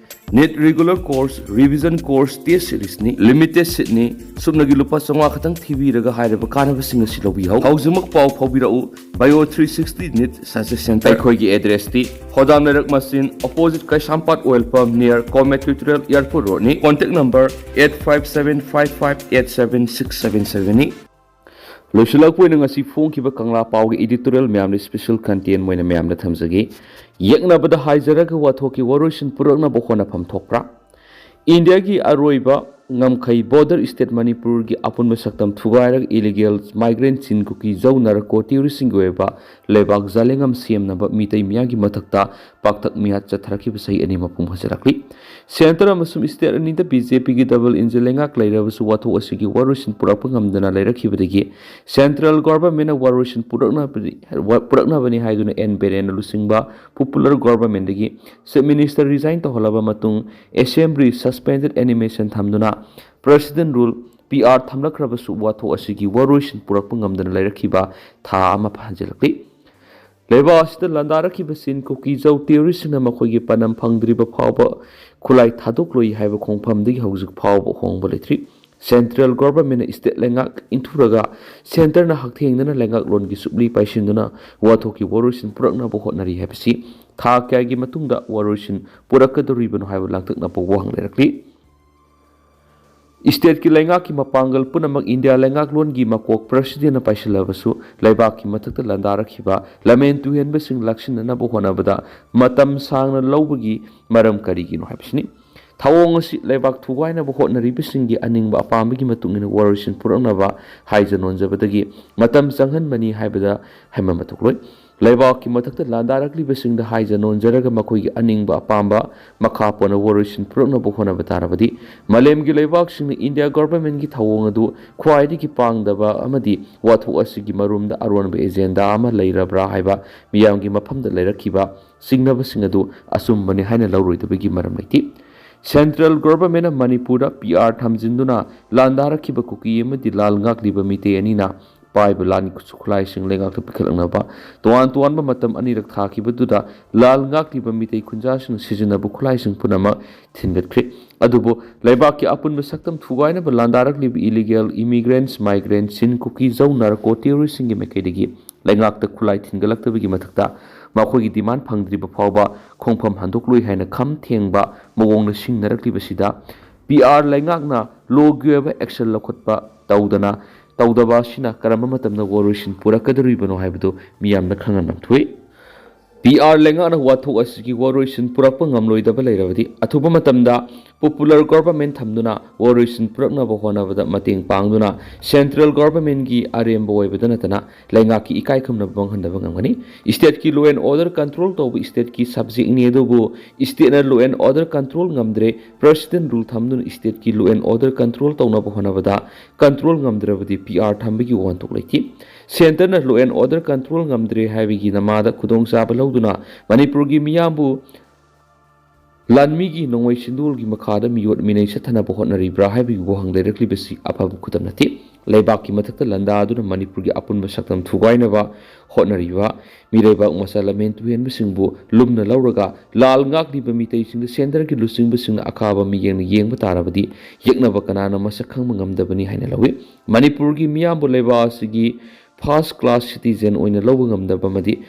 NEET regular course, revision course, test seriesꯅꯤ, limited seatꯅꯤ꯫ ꯁꯨꯞꯅꯒꯤ ꯂꯨꯄꯥ ꯆꯥꯝꯃꯉꯥ ꯈꯛꯇꯪ ꯊꯤꯕꯤꯔꯒ ꯍꯥꯏꯔꯤꯕ ꯀꯥꯟꯅꯕꯁꯤꯡ ꯑꯁꯤ ꯂꯧꯕꯤꯍꯧ꯫ ꯍꯧꯖꯤꯛꯃꯛ ꯄꯥꯎ ꯐꯥꯎꯕꯤꯔꯛꯎ꯫ Bio three sixty NEET Success Center꯫ ꯑꯩꯈꯣꯏꯒꯤ addressꯇꯤ ꯍꯣꯗꯥꯝ ꯂꯩꯔꯛ ꯃꯆꯤꯟ, opposite ꯀꯩꯁꯥꯝꯄꯥꯠ oil pump, near Comet Tutorial Airport Roadꯅꯤ꯫ Contact number eight five seven five five eight seven six seven sevenꯅꯤ꯫ ꯂꯣꯏꯁꯤꯜꯂꯛꯄ ꯑꯣꯏꯅ ꯉꯁꯤ ꯐꯣꯡꯈꯤꯕ ꯀꯪꯂꯥ ꯄꯥꯎꯒꯤ editorial ꯃꯌꯥꯝꯗ special content ꯑꯣꯏꯅ ꯃꯌꯥꯝꯗ ꯊꯝꯖꯒꯦ꯫ ꯌꯦꯛꯅꯕꯗ ꯍꯥꯏꯖꯔꯒ ꯋꯥꯊꯣꯛꯀꯤ ꯋꯥꯔꯣꯏꯁꯤꯟ ꯄꯨꯔꯛꯅꯕ ꯍꯣꯠꯅꯐꯝ ꯊꯣꯛꯄ꯭ꯔꯥ? ꯏꯟꯗꯤꯌꯥꯒꯤ ꯑꯔꯣꯏꯕ ꯉꯝꯈꯩ border state ꯃꯅꯤꯄꯨꯔꯒꯤ ꯑꯄꯨꯟꯕ ꯁꯛꯇꯝ ꯊꯨꯒꯥꯏꯔꯒ illegal migrant ꯆꯤꯟ ꯀꯨꯀꯤ ꯖꯧ ꯅꯥꯔꯀꯣ terroristꯁꯤꯡꯒꯤ ꯑꯣꯏꯕ ꯂꯩꯕꯥꯛ ꯖꯥꯂꯦꯡꯉꯝ ꯁꯦꯝꯅꯕ ꯃꯤꯇꯩ ꯃꯤꯌꯥꯝꯒꯤ ꯃꯊꯛꯇ ꯄꯥꯛꯇꯛ ꯃꯤꯍꯥꯠ ꯆꯠꯊꯔꯛꯈꯤꯕ ꯆꯍꯤ ꯑꯅꯤ ꯃꯄꯨꯡ ꯐꯥꯖꯤꯜꯂꯛꯂꯤ꯫ Centre ꯑꯃꯁꯨꯡ state ꯑꯅꯤꯗ BJPꯒꯤ double engine ꯂꯩꯉꯥꯛ ꯂꯩꯔꯕꯁꯨ ꯋꯥꯊꯣꯛ ꯑꯁꯤꯒꯤ ꯋꯥꯔꯣꯏꯁꯤꯟ ꯄꯨꯔꯛꯄ ꯉꯝꯗꯅ ꯂꯩꯔꯛꯈꯤꯕꯗꯒꯤ central governmentꯅ ꯋꯥꯔꯣꯏꯁꯤꯟ ꯄꯨꯔꯛꯅꯕꯗꯤ-, ꯄꯨꯔꯛꯅꯕꯅꯤ ꯍꯥꯏꯗꯨꯅ N ꯕꯤꯔꯦꯟꯅ ꯂꯨꯆꯤꯡꯕ popular governmentꯗꯒꯤ Chief Minister resign ꯇꯧꯍꯜꯂꯕ ꯃꯇꯨꯡ assembly suspended animation ꯊꯝꯗꯨꯅ president rule PR ꯊꯝꯂꯛꯈ꯭ꯔꯕꯁꯨ ꯋꯥꯊꯣꯛ ꯑꯁꯤꯒꯤ ꯋꯥꯔꯣꯏꯁꯤꯟ ꯄꯨꯔꯛꯄ ꯉꯝꯗꯅ ꯂꯩꯔꯛꯈꯤꯕ ꯊꯥ ꯑꯃ ꯐꯥꯖꯤꯜꯂꯛꯂꯤ꯫ ꯂꯩꯕꯥꯛ ꯑꯁꯤꯗ ꯂꯥꯟꯗꯥꯔꯛꯈꯤꯕ ꯆꯤꯟ ꯀꯨꯀꯤ ꯖꯧ terroristꯁꯤꯡꯅ ꯃꯈꯣꯏꯒꯤ ꯄꯥꯟꯗꯝ ꯐꯪꯗ꯭ꯔꯤꯕ ꯐꯥꯎꯕ ꯈꯨꯠꯂꯥꯏ ꯊꯥꯗꯣꯛꯂꯣꯏ ꯍꯥꯏꯕ ꯈꯣꯡꯐꯝꯗꯒꯤ ꯍꯧꯖꯤꯛ ꯐꯥꯎꯕ ꯑꯍꯣꯡꯕ ꯂꯩꯇ꯭ꯔꯤ꯫ Central governmentꯅ state ꯂꯩꯉꯥꯛ ꯏꯟꯊꯨꯔꯒ centreꯅ ꯍꯛꯊꯦꯡꯅꯅ ꯂꯩꯉꯥꯛꯂꯣꯟꯒꯤ ꯆꯨꯞꯂꯤ ꯄꯥꯏꯁꯤꯟꯗꯨꯅ ꯋꯥꯊꯣꯛꯀꯤ ꯋꯥꯔꯣꯏꯁꯤꯟ ꯄꯨꯔꯛꯅꯕ ꯍꯣꯠꯅꯔꯤ ꯍꯥꯏꯕꯁꯤ ꯊꯥ ꯀꯌꯥꯒꯤ ꯃꯇꯨꯡꯗ ꯋꯥꯔꯣꯏꯁꯤꯟ ꯄꯨꯔꯛꯀꯗꯧꯔꯤꯕꯅꯣ ꯍꯥꯏꯕ ꯂꯥꯡꯇꯛꯅꯕ ꯋꯥꯍꯪ ꯂꯩꯔꯛꯂꯤ꯫ Stateꯀꯤ ꯂꯩꯉꯥꯛꯀꯤ ꯃꯄꯥꯡꯒꯜ ꯄꯨꯝꯅꯃꯛ ꯏꯟꯗꯤꯌꯥ ꯂꯩꯉꯥꯛꯂꯣꯟꯒꯤ ꯃꯀꯣꯛ presidentꯅ ꯄꯥꯏꯁꯤꯜꯂꯕꯁꯨ ꯂꯩꯕꯥꯛꯀꯤ ꯃꯊꯛꯇ ꯂꯥꯟꯗꯥꯔꯛꯈꯤꯕ ꯂꯝꯍꯦꯟ ꯇꯨꯍꯦꯟꯕꯁꯤꯡ ꯂꯥꯛꯁꯤꯟꯅꯅꯕ ꯍꯣꯠꯅꯕꯗ ꯃꯇꯝ ꯁꯥꯡꯅ ꯂꯧꯕꯒꯤ ꯃꯔꯝ ꯀꯔꯤꯒꯤꯅꯣ ꯍꯥꯏꯕꯁꯤꯅꯤ꯫ ꯊꯧꯑꯣꯡ ꯑꯁꯤ ꯂꯩꯕꯥꯛ ꯊꯨꯒꯥꯏꯅꯕ ꯍꯣꯠꯅꯔꯤꯕꯁꯤꯡꯒꯤ ꯑꯅꯤꯡꯕ ꯑꯄꯥꯝꯕꯒꯤ ꯃꯇꯨꯡ ꯏꯟꯅ ꯋꯥꯔꯣꯏꯁꯤꯟ ꯄꯨꯔꯛꯅꯕ ꯍꯥꯏꯖ ꯅꯣꯟꯖꯕꯗꯒꯤ ꯃꯇꯝ ꯆꯪꯍꯟꯕꯅꯤ ꯍꯥꯏꯕꯗ ꯍꯥꯏꯃꯟꯕ ꯊꯣꯛꯂꯣꯏ꯫ ꯂꯩꯕꯥꯛꯀꯤ ꯃꯊꯛꯇ ꯂꯥꯟꯗꯥꯔꯛꯂꯤꯕꯁꯤꯡꯗ ꯍꯥꯏꯖ ꯅꯣꯟꯖꯔꯒ ꯃꯈꯣꯏꯒꯤ ꯑꯅꯤꯡꯕ ꯑꯄꯥꯝꯕ ꯃꯈꯥ ꯄꯣꯟꯅ ꯋꯥꯔꯣꯏꯁꯤꯟ ꯄꯨꯔꯛꯅꯕ ꯍꯣꯠꯅꯕ ꯇꯥꯔꯕꯗꯤ ꯃꯥꯂꯦꯝꯒꯤ ꯂꯩꯕꯥꯛꯁꯤꯡꯅ ꯏꯟꯗꯤꯌꯥ governmentꯀꯤ ꯊꯧꯑꯣꯡ ꯑꯗꯨ ꯈ꯭ꯋꯥꯏꯗꯒꯤ ꯄꯥꯡꯗꯕ ꯑꯃꯗꯤ ꯋꯥꯊꯣꯛ ꯑꯁꯤꯒꯤ ꯃꯔꯨꯝꯗ ꯑꯔꯣꯟꯕ agenda ꯑꯃ ꯂꯩꯔꯕ꯭ꯔꯥ ꯍꯥꯏꯕ ꯃꯤꯌꯥꯝꯒꯤ ꯃꯐꯝꯗ ꯂꯩꯔꯛꯈꯤꯕ ꯆꯤꯡꯅꯕꯁꯤꯡ ꯑꯗꯨ ꯑꯆꯨꯝꯕꯅꯤ ꯍꯥꯏꯅ ꯂꯧꯔꯣꯏꯗꯕꯒꯤ ꯃꯔꯝ ꯂꯩꯇꯦ꯫ Central governmentꯅ ꯃꯅꯤꯄꯨꯔꯗ PR ꯊꯝꯖꯤꯟꯗꯨꯅ ꯂꯥꯟꯗꯥꯔꯛꯈꯤꯕ ꯀꯨꯀꯤ ꯑꯃꯗꯤ ꯂꯥꯜ ꯉꯥꯛꯂꯤꯕ ꯃꯤꯇꯩ ꯑꯅꯤꯅ ꯄꯥꯏꯕ ꯂꯥꯟꯒꯤ ꯈꯨꯠꯁꯨ ꯈꯨꯠꯂꯥꯏꯁꯤꯡ ꯂꯩꯉꯥꯛꯇ ꯄꯤꯈꯠꯂꯛꯅꯕ ꯇꯣꯉꯥꯟ ꯇꯣꯉꯥꯟꯕ ꯃꯇꯝ ꯑꯅꯤꯔꯛ ꯊꯥꯈꯤꯕꯗꯨꯗ ꯂꯥꯜ ꯉꯥꯛꯂꯤꯕ ꯃꯤꯇꯩ ꯈꯨꯟꯖꯥꯁꯤꯡꯅ ꯁꯤꯖꯤꯟꯅꯕ ꯈꯨꯠꯂꯥꯏꯁꯤꯡ ꯄꯨꯝꯅꯃꯛ ꯊꯤꯟꯒꯠꯈ꯭ꯔꯦ꯫ ꯑꯗꯨꯕꯨ ꯂꯩꯕꯥꯛꯀꯤ ꯑꯄꯨꯟꯕ ꯁꯛꯇꯝ ꯊꯨꯒꯥꯏꯅꯕ ꯂꯥꯟꯗꯥꯔꯛꯂꯤꯕ illegal immigrants, migrants, ꯆꯤꯟ, ꯀꯨꯀꯤ, ꯖꯧ, narco terroristꯁꯤꯡꯒꯤ ꯃꯥꯏꯀꯩꯗꯒꯤ ꯂꯩꯉꯥꯛꯇ ꯈꯨꯠꯂꯥꯏ ꯊꯤꯟꯒꯠꯂꯛꯇꯕꯒꯤ ꯃꯊꯛꯇ ꯃꯈꯣꯏꯒꯤ demand ꯐꯪꯗ꯭ꯔꯤꯕ ꯐꯥꯎꯕ ꯈꯣꯡꯐꯝ ꯍꯟꯗꯣꯛꯂꯣꯏ ꯍꯥꯏꯅ ꯈꯝ ꯊꯦꯡꯕ ꯃꯑꯣꯡꯗ ꯁꯤꯡꯅꯔꯛꯂꯤꯕꯁꯤꯗ ꯄꯤ ꯑꯥꯔ ꯂꯩꯉꯥꯛꯅ lawꯒꯤ ꯑꯣꯏꯕ action ꯂꯧꯈꯠꯄ ꯇꯧꯗꯅ ꯇꯧꯗꯕ ꯑꯁꯤꯅ ꯀꯔꯝꯕ ꯃꯇꯝꯗ ꯋꯥꯔꯣꯏꯁꯤꯟ ꯄꯨꯔꯛꯀꯗꯧꯔꯤꯕꯅꯣ ꯍꯥꯏꯕꯗꯨ ꯃꯤꯌꯥꯝꯅ ꯈꯪꯍꯟꯕ ꯊꯣꯛꯏ꯫ ꯄꯤ ꯑꯥꯔ ꯂꯩꯉꯥꯛꯅ ꯋꯥꯊꯣꯛ ꯑꯁꯤꯒꯤ ꯋꯥꯔꯣꯏꯁꯤꯟ ꯄꯨꯔꯛꯄ ꯉꯝꯂꯣꯏꯗꯕ ꯂꯩꯔꯕꯗꯤ ꯑꯊꯨꯕ ꯃꯇꯝꯗ popular government ꯊꯝꯗꯨꯅ ꯋꯥꯔꯣꯏꯁꯤꯟ ꯄꯨꯔꯛꯅꯕ ꯍꯣꯠꯅꯕꯗ ꯃꯇꯦꯡ ꯄꯥꯡꯗꯨꯅ central governmentꯀꯤ ꯑꯔꯦꯝꯕ ꯑꯣꯏꯕꯗ ꯅꯠꯇꯅ ꯂꯩꯉꯥꯛꯀꯤ ꯏꯀꯥꯏ ꯈꯨꯝꯅꯕ ꯃꯥꯡꯍꯟꯗꯕ ꯉꯝꯒꯅꯤ꯫ Stateꯀꯤ law and order control ꯇꯧꯕ stateꯀꯤ subjectꯅꯤ, ꯑꯗꯨꯕꯨ stateꯅ law and order control ꯉꯝꯗ꯭ꯔꯦ, president rule ꯊꯝꯗꯨꯅ stateꯀꯤ law and order control ꯇꯧꯅꯕ ꯍꯣꯠꯅꯕꯗ control ꯉꯝꯗ꯭ꯔꯕꯗꯤ ꯄꯤ ꯑꯥꯔ ꯊꯝꯕꯒꯤ ꯋꯥꯍꯟꯊꯣꯛ ꯂꯩꯇꯦ꯫ Centreꯅ law and order control ꯉꯝꯗ꯭ꯔꯦ ꯍꯥꯏꯕꯒꯤ ꯅꯃꯥꯗ ꯈꯨꯗꯣꯡꯆꯥꯕ ꯂꯧꯗꯨꯅ ꯃꯅꯤꯄꯨꯔꯒꯤ ꯃꯤꯌꯥꯝꯕꯨ ꯂꯥꯟꯃꯤꯒꯤ ꯅꯣꯡꯃꯩ ꯁꯤꯟꯗꯣꯜꯒꯤ ꯃꯈꯥꯗ ꯃꯤꯑꯣꯠ ꯃꯤꯅꯩ ꯆꯠꯊꯅꯕ ꯍꯣꯠꯅꯔꯤꯕ꯭ꯔꯥ ꯍꯥꯏꯕꯒꯤ ꯋꯥꯍꯪ ꯂꯩꯔꯛꯂꯤꯕꯁꯤ ꯑꯐꯕ ꯈꯨꯗꯝ ꯅꯠꯇꯦ꯫ ꯂꯩꯕꯥꯛꯀꯤ ꯃꯊꯛꯇ ꯂꯥꯟꯗꯥꯗꯨꯅ ꯃꯅꯤꯄꯨꯔꯒꯤ ꯑꯄꯨꯟꯕ ꯁꯛꯇꯝ ꯊꯨꯒꯥꯏꯅꯕ ꯍꯣꯠꯅꯔꯤꯕ ꯃꯤꯔꯩꯕꯥꯛ ꯃꯆꯥ ꯂꯝꯍꯦꯟ ꯇꯨꯍꯦꯟꯕꯁꯤꯡꯕꯨ ꯂꯨꯝꯅ ꯂꯧꯔꯒ ꯂꯥꯜ ꯉꯥꯛꯂꯤꯕ ꯃꯤꯇꯩꯁꯤꯡꯗ centreꯒꯤ ꯂꯨꯆꯤꯡꯕꯁꯤꯡꯅ ꯑꯈꯥꯕ ꯃꯤꯠꯌꯦꯡꯅ ꯌꯦꯡꯕ ꯇꯥꯔꯕꯗꯤ ꯌꯦꯛꯅꯕ ꯀꯅꯥꯅ ꯃꯁꯛ ꯈꯪꯕ ꯉꯝꯗꯕꯅꯤ ꯍꯥꯏꯅ ꯂꯧꯏ꯫ ꯃꯅꯤꯄꯨꯔꯒꯤ ꯃꯤꯌꯥꯝꯕꯨ ꯂꯩꯕꯥꯛ ꯑꯁꯤꯒꯤ first class citizen ꯑꯣꯏꯅ ꯂꯧꯕ ꯉꯝꯗꯕ ꯑꯃꯗꯤ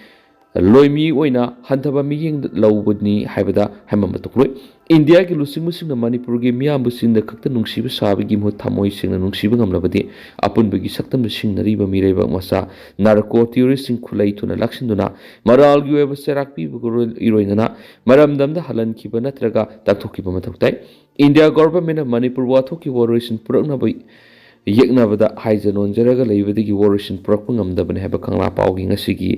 ꯂꯣꯏꯃꯤ ꯑꯣꯏꯅ ꯍꯟꯊꯕ ꯃꯤꯠꯌꯦꯡꯗ ꯂꯧꯕꯅꯤ ꯍꯥꯏꯕꯗ ꯍꯥꯏꯃꯟꯕ ꯊꯣꯛꯂꯣꯏ꯫ ꯏꯟꯗꯤꯌꯥꯒꯤ ꯂꯨꯆꯤꯡꯕꯁꯤꯡꯅ ꯃꯅꯤꯄꯨꯔꯒꯤ ꯃꯤꯌꯥꯝꯕꯨ ꯆꯤꯟꯗ ꯈꯛꯇ ꯅꯨꯡꯁꯤꯕ ꯁꯥꯕꯒꯤ ꯃꯍꯨꯠ ꯊꯃꯣꯏ ꯁꯦꯡꯅ ꯅꯨꯡꯁꯤꯕ ꯉꯝꯂꯕꯗꯤ ꯑꯄꯨꯟꯕꯒꯤ ꯁꯛꯇꯝꯗ ꯁꯤꯡꯅꯔꯤꯕ ꯃꯤꯔꯩꯕꯥꯛ ꯃꯆꯥ narco terroristꯁꯤꯡ ꯈꯨꯠꯂꯩ ꯊꯨꯅ ꯂꯥꯛꯁꯤꯟꯗꯨꯅ ꯃꯔꯥꯜꯒꯤ ꯑꯣꯏꯕ ꯆꯩꯔꯥꯛ ꯄꯤꯕꯒ ꯂꯣꯏ-, ꯏꯔꯣꯏꯅꯅ ꯃꯔꯝꯗꯝꯗ ꯍꯜꯍꯟꯈꯤꯕ ꯅꯠꯇ꯭ꯔꯒ ꯇꯥꯛꯊꯣꯛꯈꯤꯕ ꯃꯊꯧ ꯇꯥꯏ꯫ ꯏꯟꯗꯤꯌꯥ governmentꯅ ꯃꯅꯤꯄꯨꯔ ꯋꯥꯊꯣꯛꯀꯤ ꯋꯥꯔꯣꯏꯁꯤꯟ ꯄꯨꯔꯛꯅꯕ ꯌꯦꯛꯅꯕꯗ ꯍꯥꯏꯖ ꯅꯣꯟꯖꯔꯒ ꯂꯩꯕꯗꯒꯤ ꯋꯥꯔꯣꯏꯁꯤꯟ ꯄꯨꯔꯛꯄ ꯉꯝꯗꯕꯅꯤ ꯍꯥꯏꯕ ꯀꯪꯂꯥ ꯄꯥꯎꯒꯤ ꯉꯁꯤꯒꯤ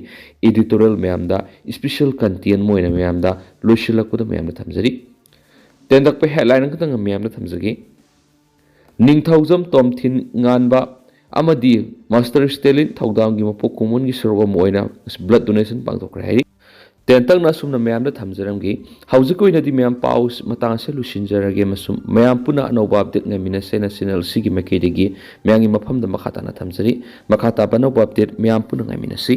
editorial ꯃꯌꯥꯝꯗ special content ꯑꯃ ꯑꯣꯏꯅ ꯃꯌꯥꯝꯗ ꯂꯣꯏꯁꯤꯜꯂꯛꯄꯗ ꯃꯌꯥꯝꯗ ꯊꯝꯖꯔꯤ꯫ ꯇꯦꯟꯇꯛꯄ headline ꯑꯃꯈꯛꯇꯪ ꯃꯌꯥꯝꯗ ꯊꯝꯖꯒꯦ꯫ ꯅꯤꯡꯊꯧꯖꯝ ꯇꯣꯝꯊꯤꯟ ꯉꯥꯟꯕ ꯑꯃꯗꯤ Master Stalin ꯊꯧꯗꯥꯝꯒꯤ ꯃꯄꯣꯛ ꯀꯨꯝꯑꯣꯟꯒꯤ ꯁꯔꯨꯛ ꯑꯃ ꯑꯣꯏꯅ blood donation ꯄꯥꯡꯊꯣꯛꯈ꯭ꯔꯦ ꯍꯥꯏꯔꯤ꯫ ꯇꯦꯟꯇꯛꯅ ꯑꯁꯨꯝꯅ ꯃꯌꯥꯝꯗ ꯊꯝꯖꯔꯝꯒꯦ꯫ ꯍꯧꯖꯤꯛꯀꯤ ꯑꯣꯏꯅꯗꯤ ꯃꯌꯥꯝ ꯄꯥꯎ ꯃꯇꯥꯡ ꯑꯁꯦ ꯂꯣꯏꯁꯤꯟꯖꯔꯒꯦ ꯑꯃꯁꯨꯡ ꯃꯌꯥꯝ ꯄꯨꯟꯅ ꯑꯅꯧꯕ update ꯉꯥꯏꯃꯤꯟꯅꯁꯦꯅ channel ꯑꯁꯤꯒꯤ ꯃꯥꯏꯀꯩꯗꯒꯤ ꯃꯌꯥꯝꯒꯤ ꯃꯐꯝꯗ ꯃꯈꯥ ꯇꯥꯅ ꯊꯝꯖꯔꯤ꯫ ꯃꯈꯥ ꯇꯥꯕ ꯑꯅꯧꯕ update ꯃꯌꯥꯝ ꯄꯨꯟꯅ ꯉꯥꯏꯃꯤꯟꯅꯁꯤ꯫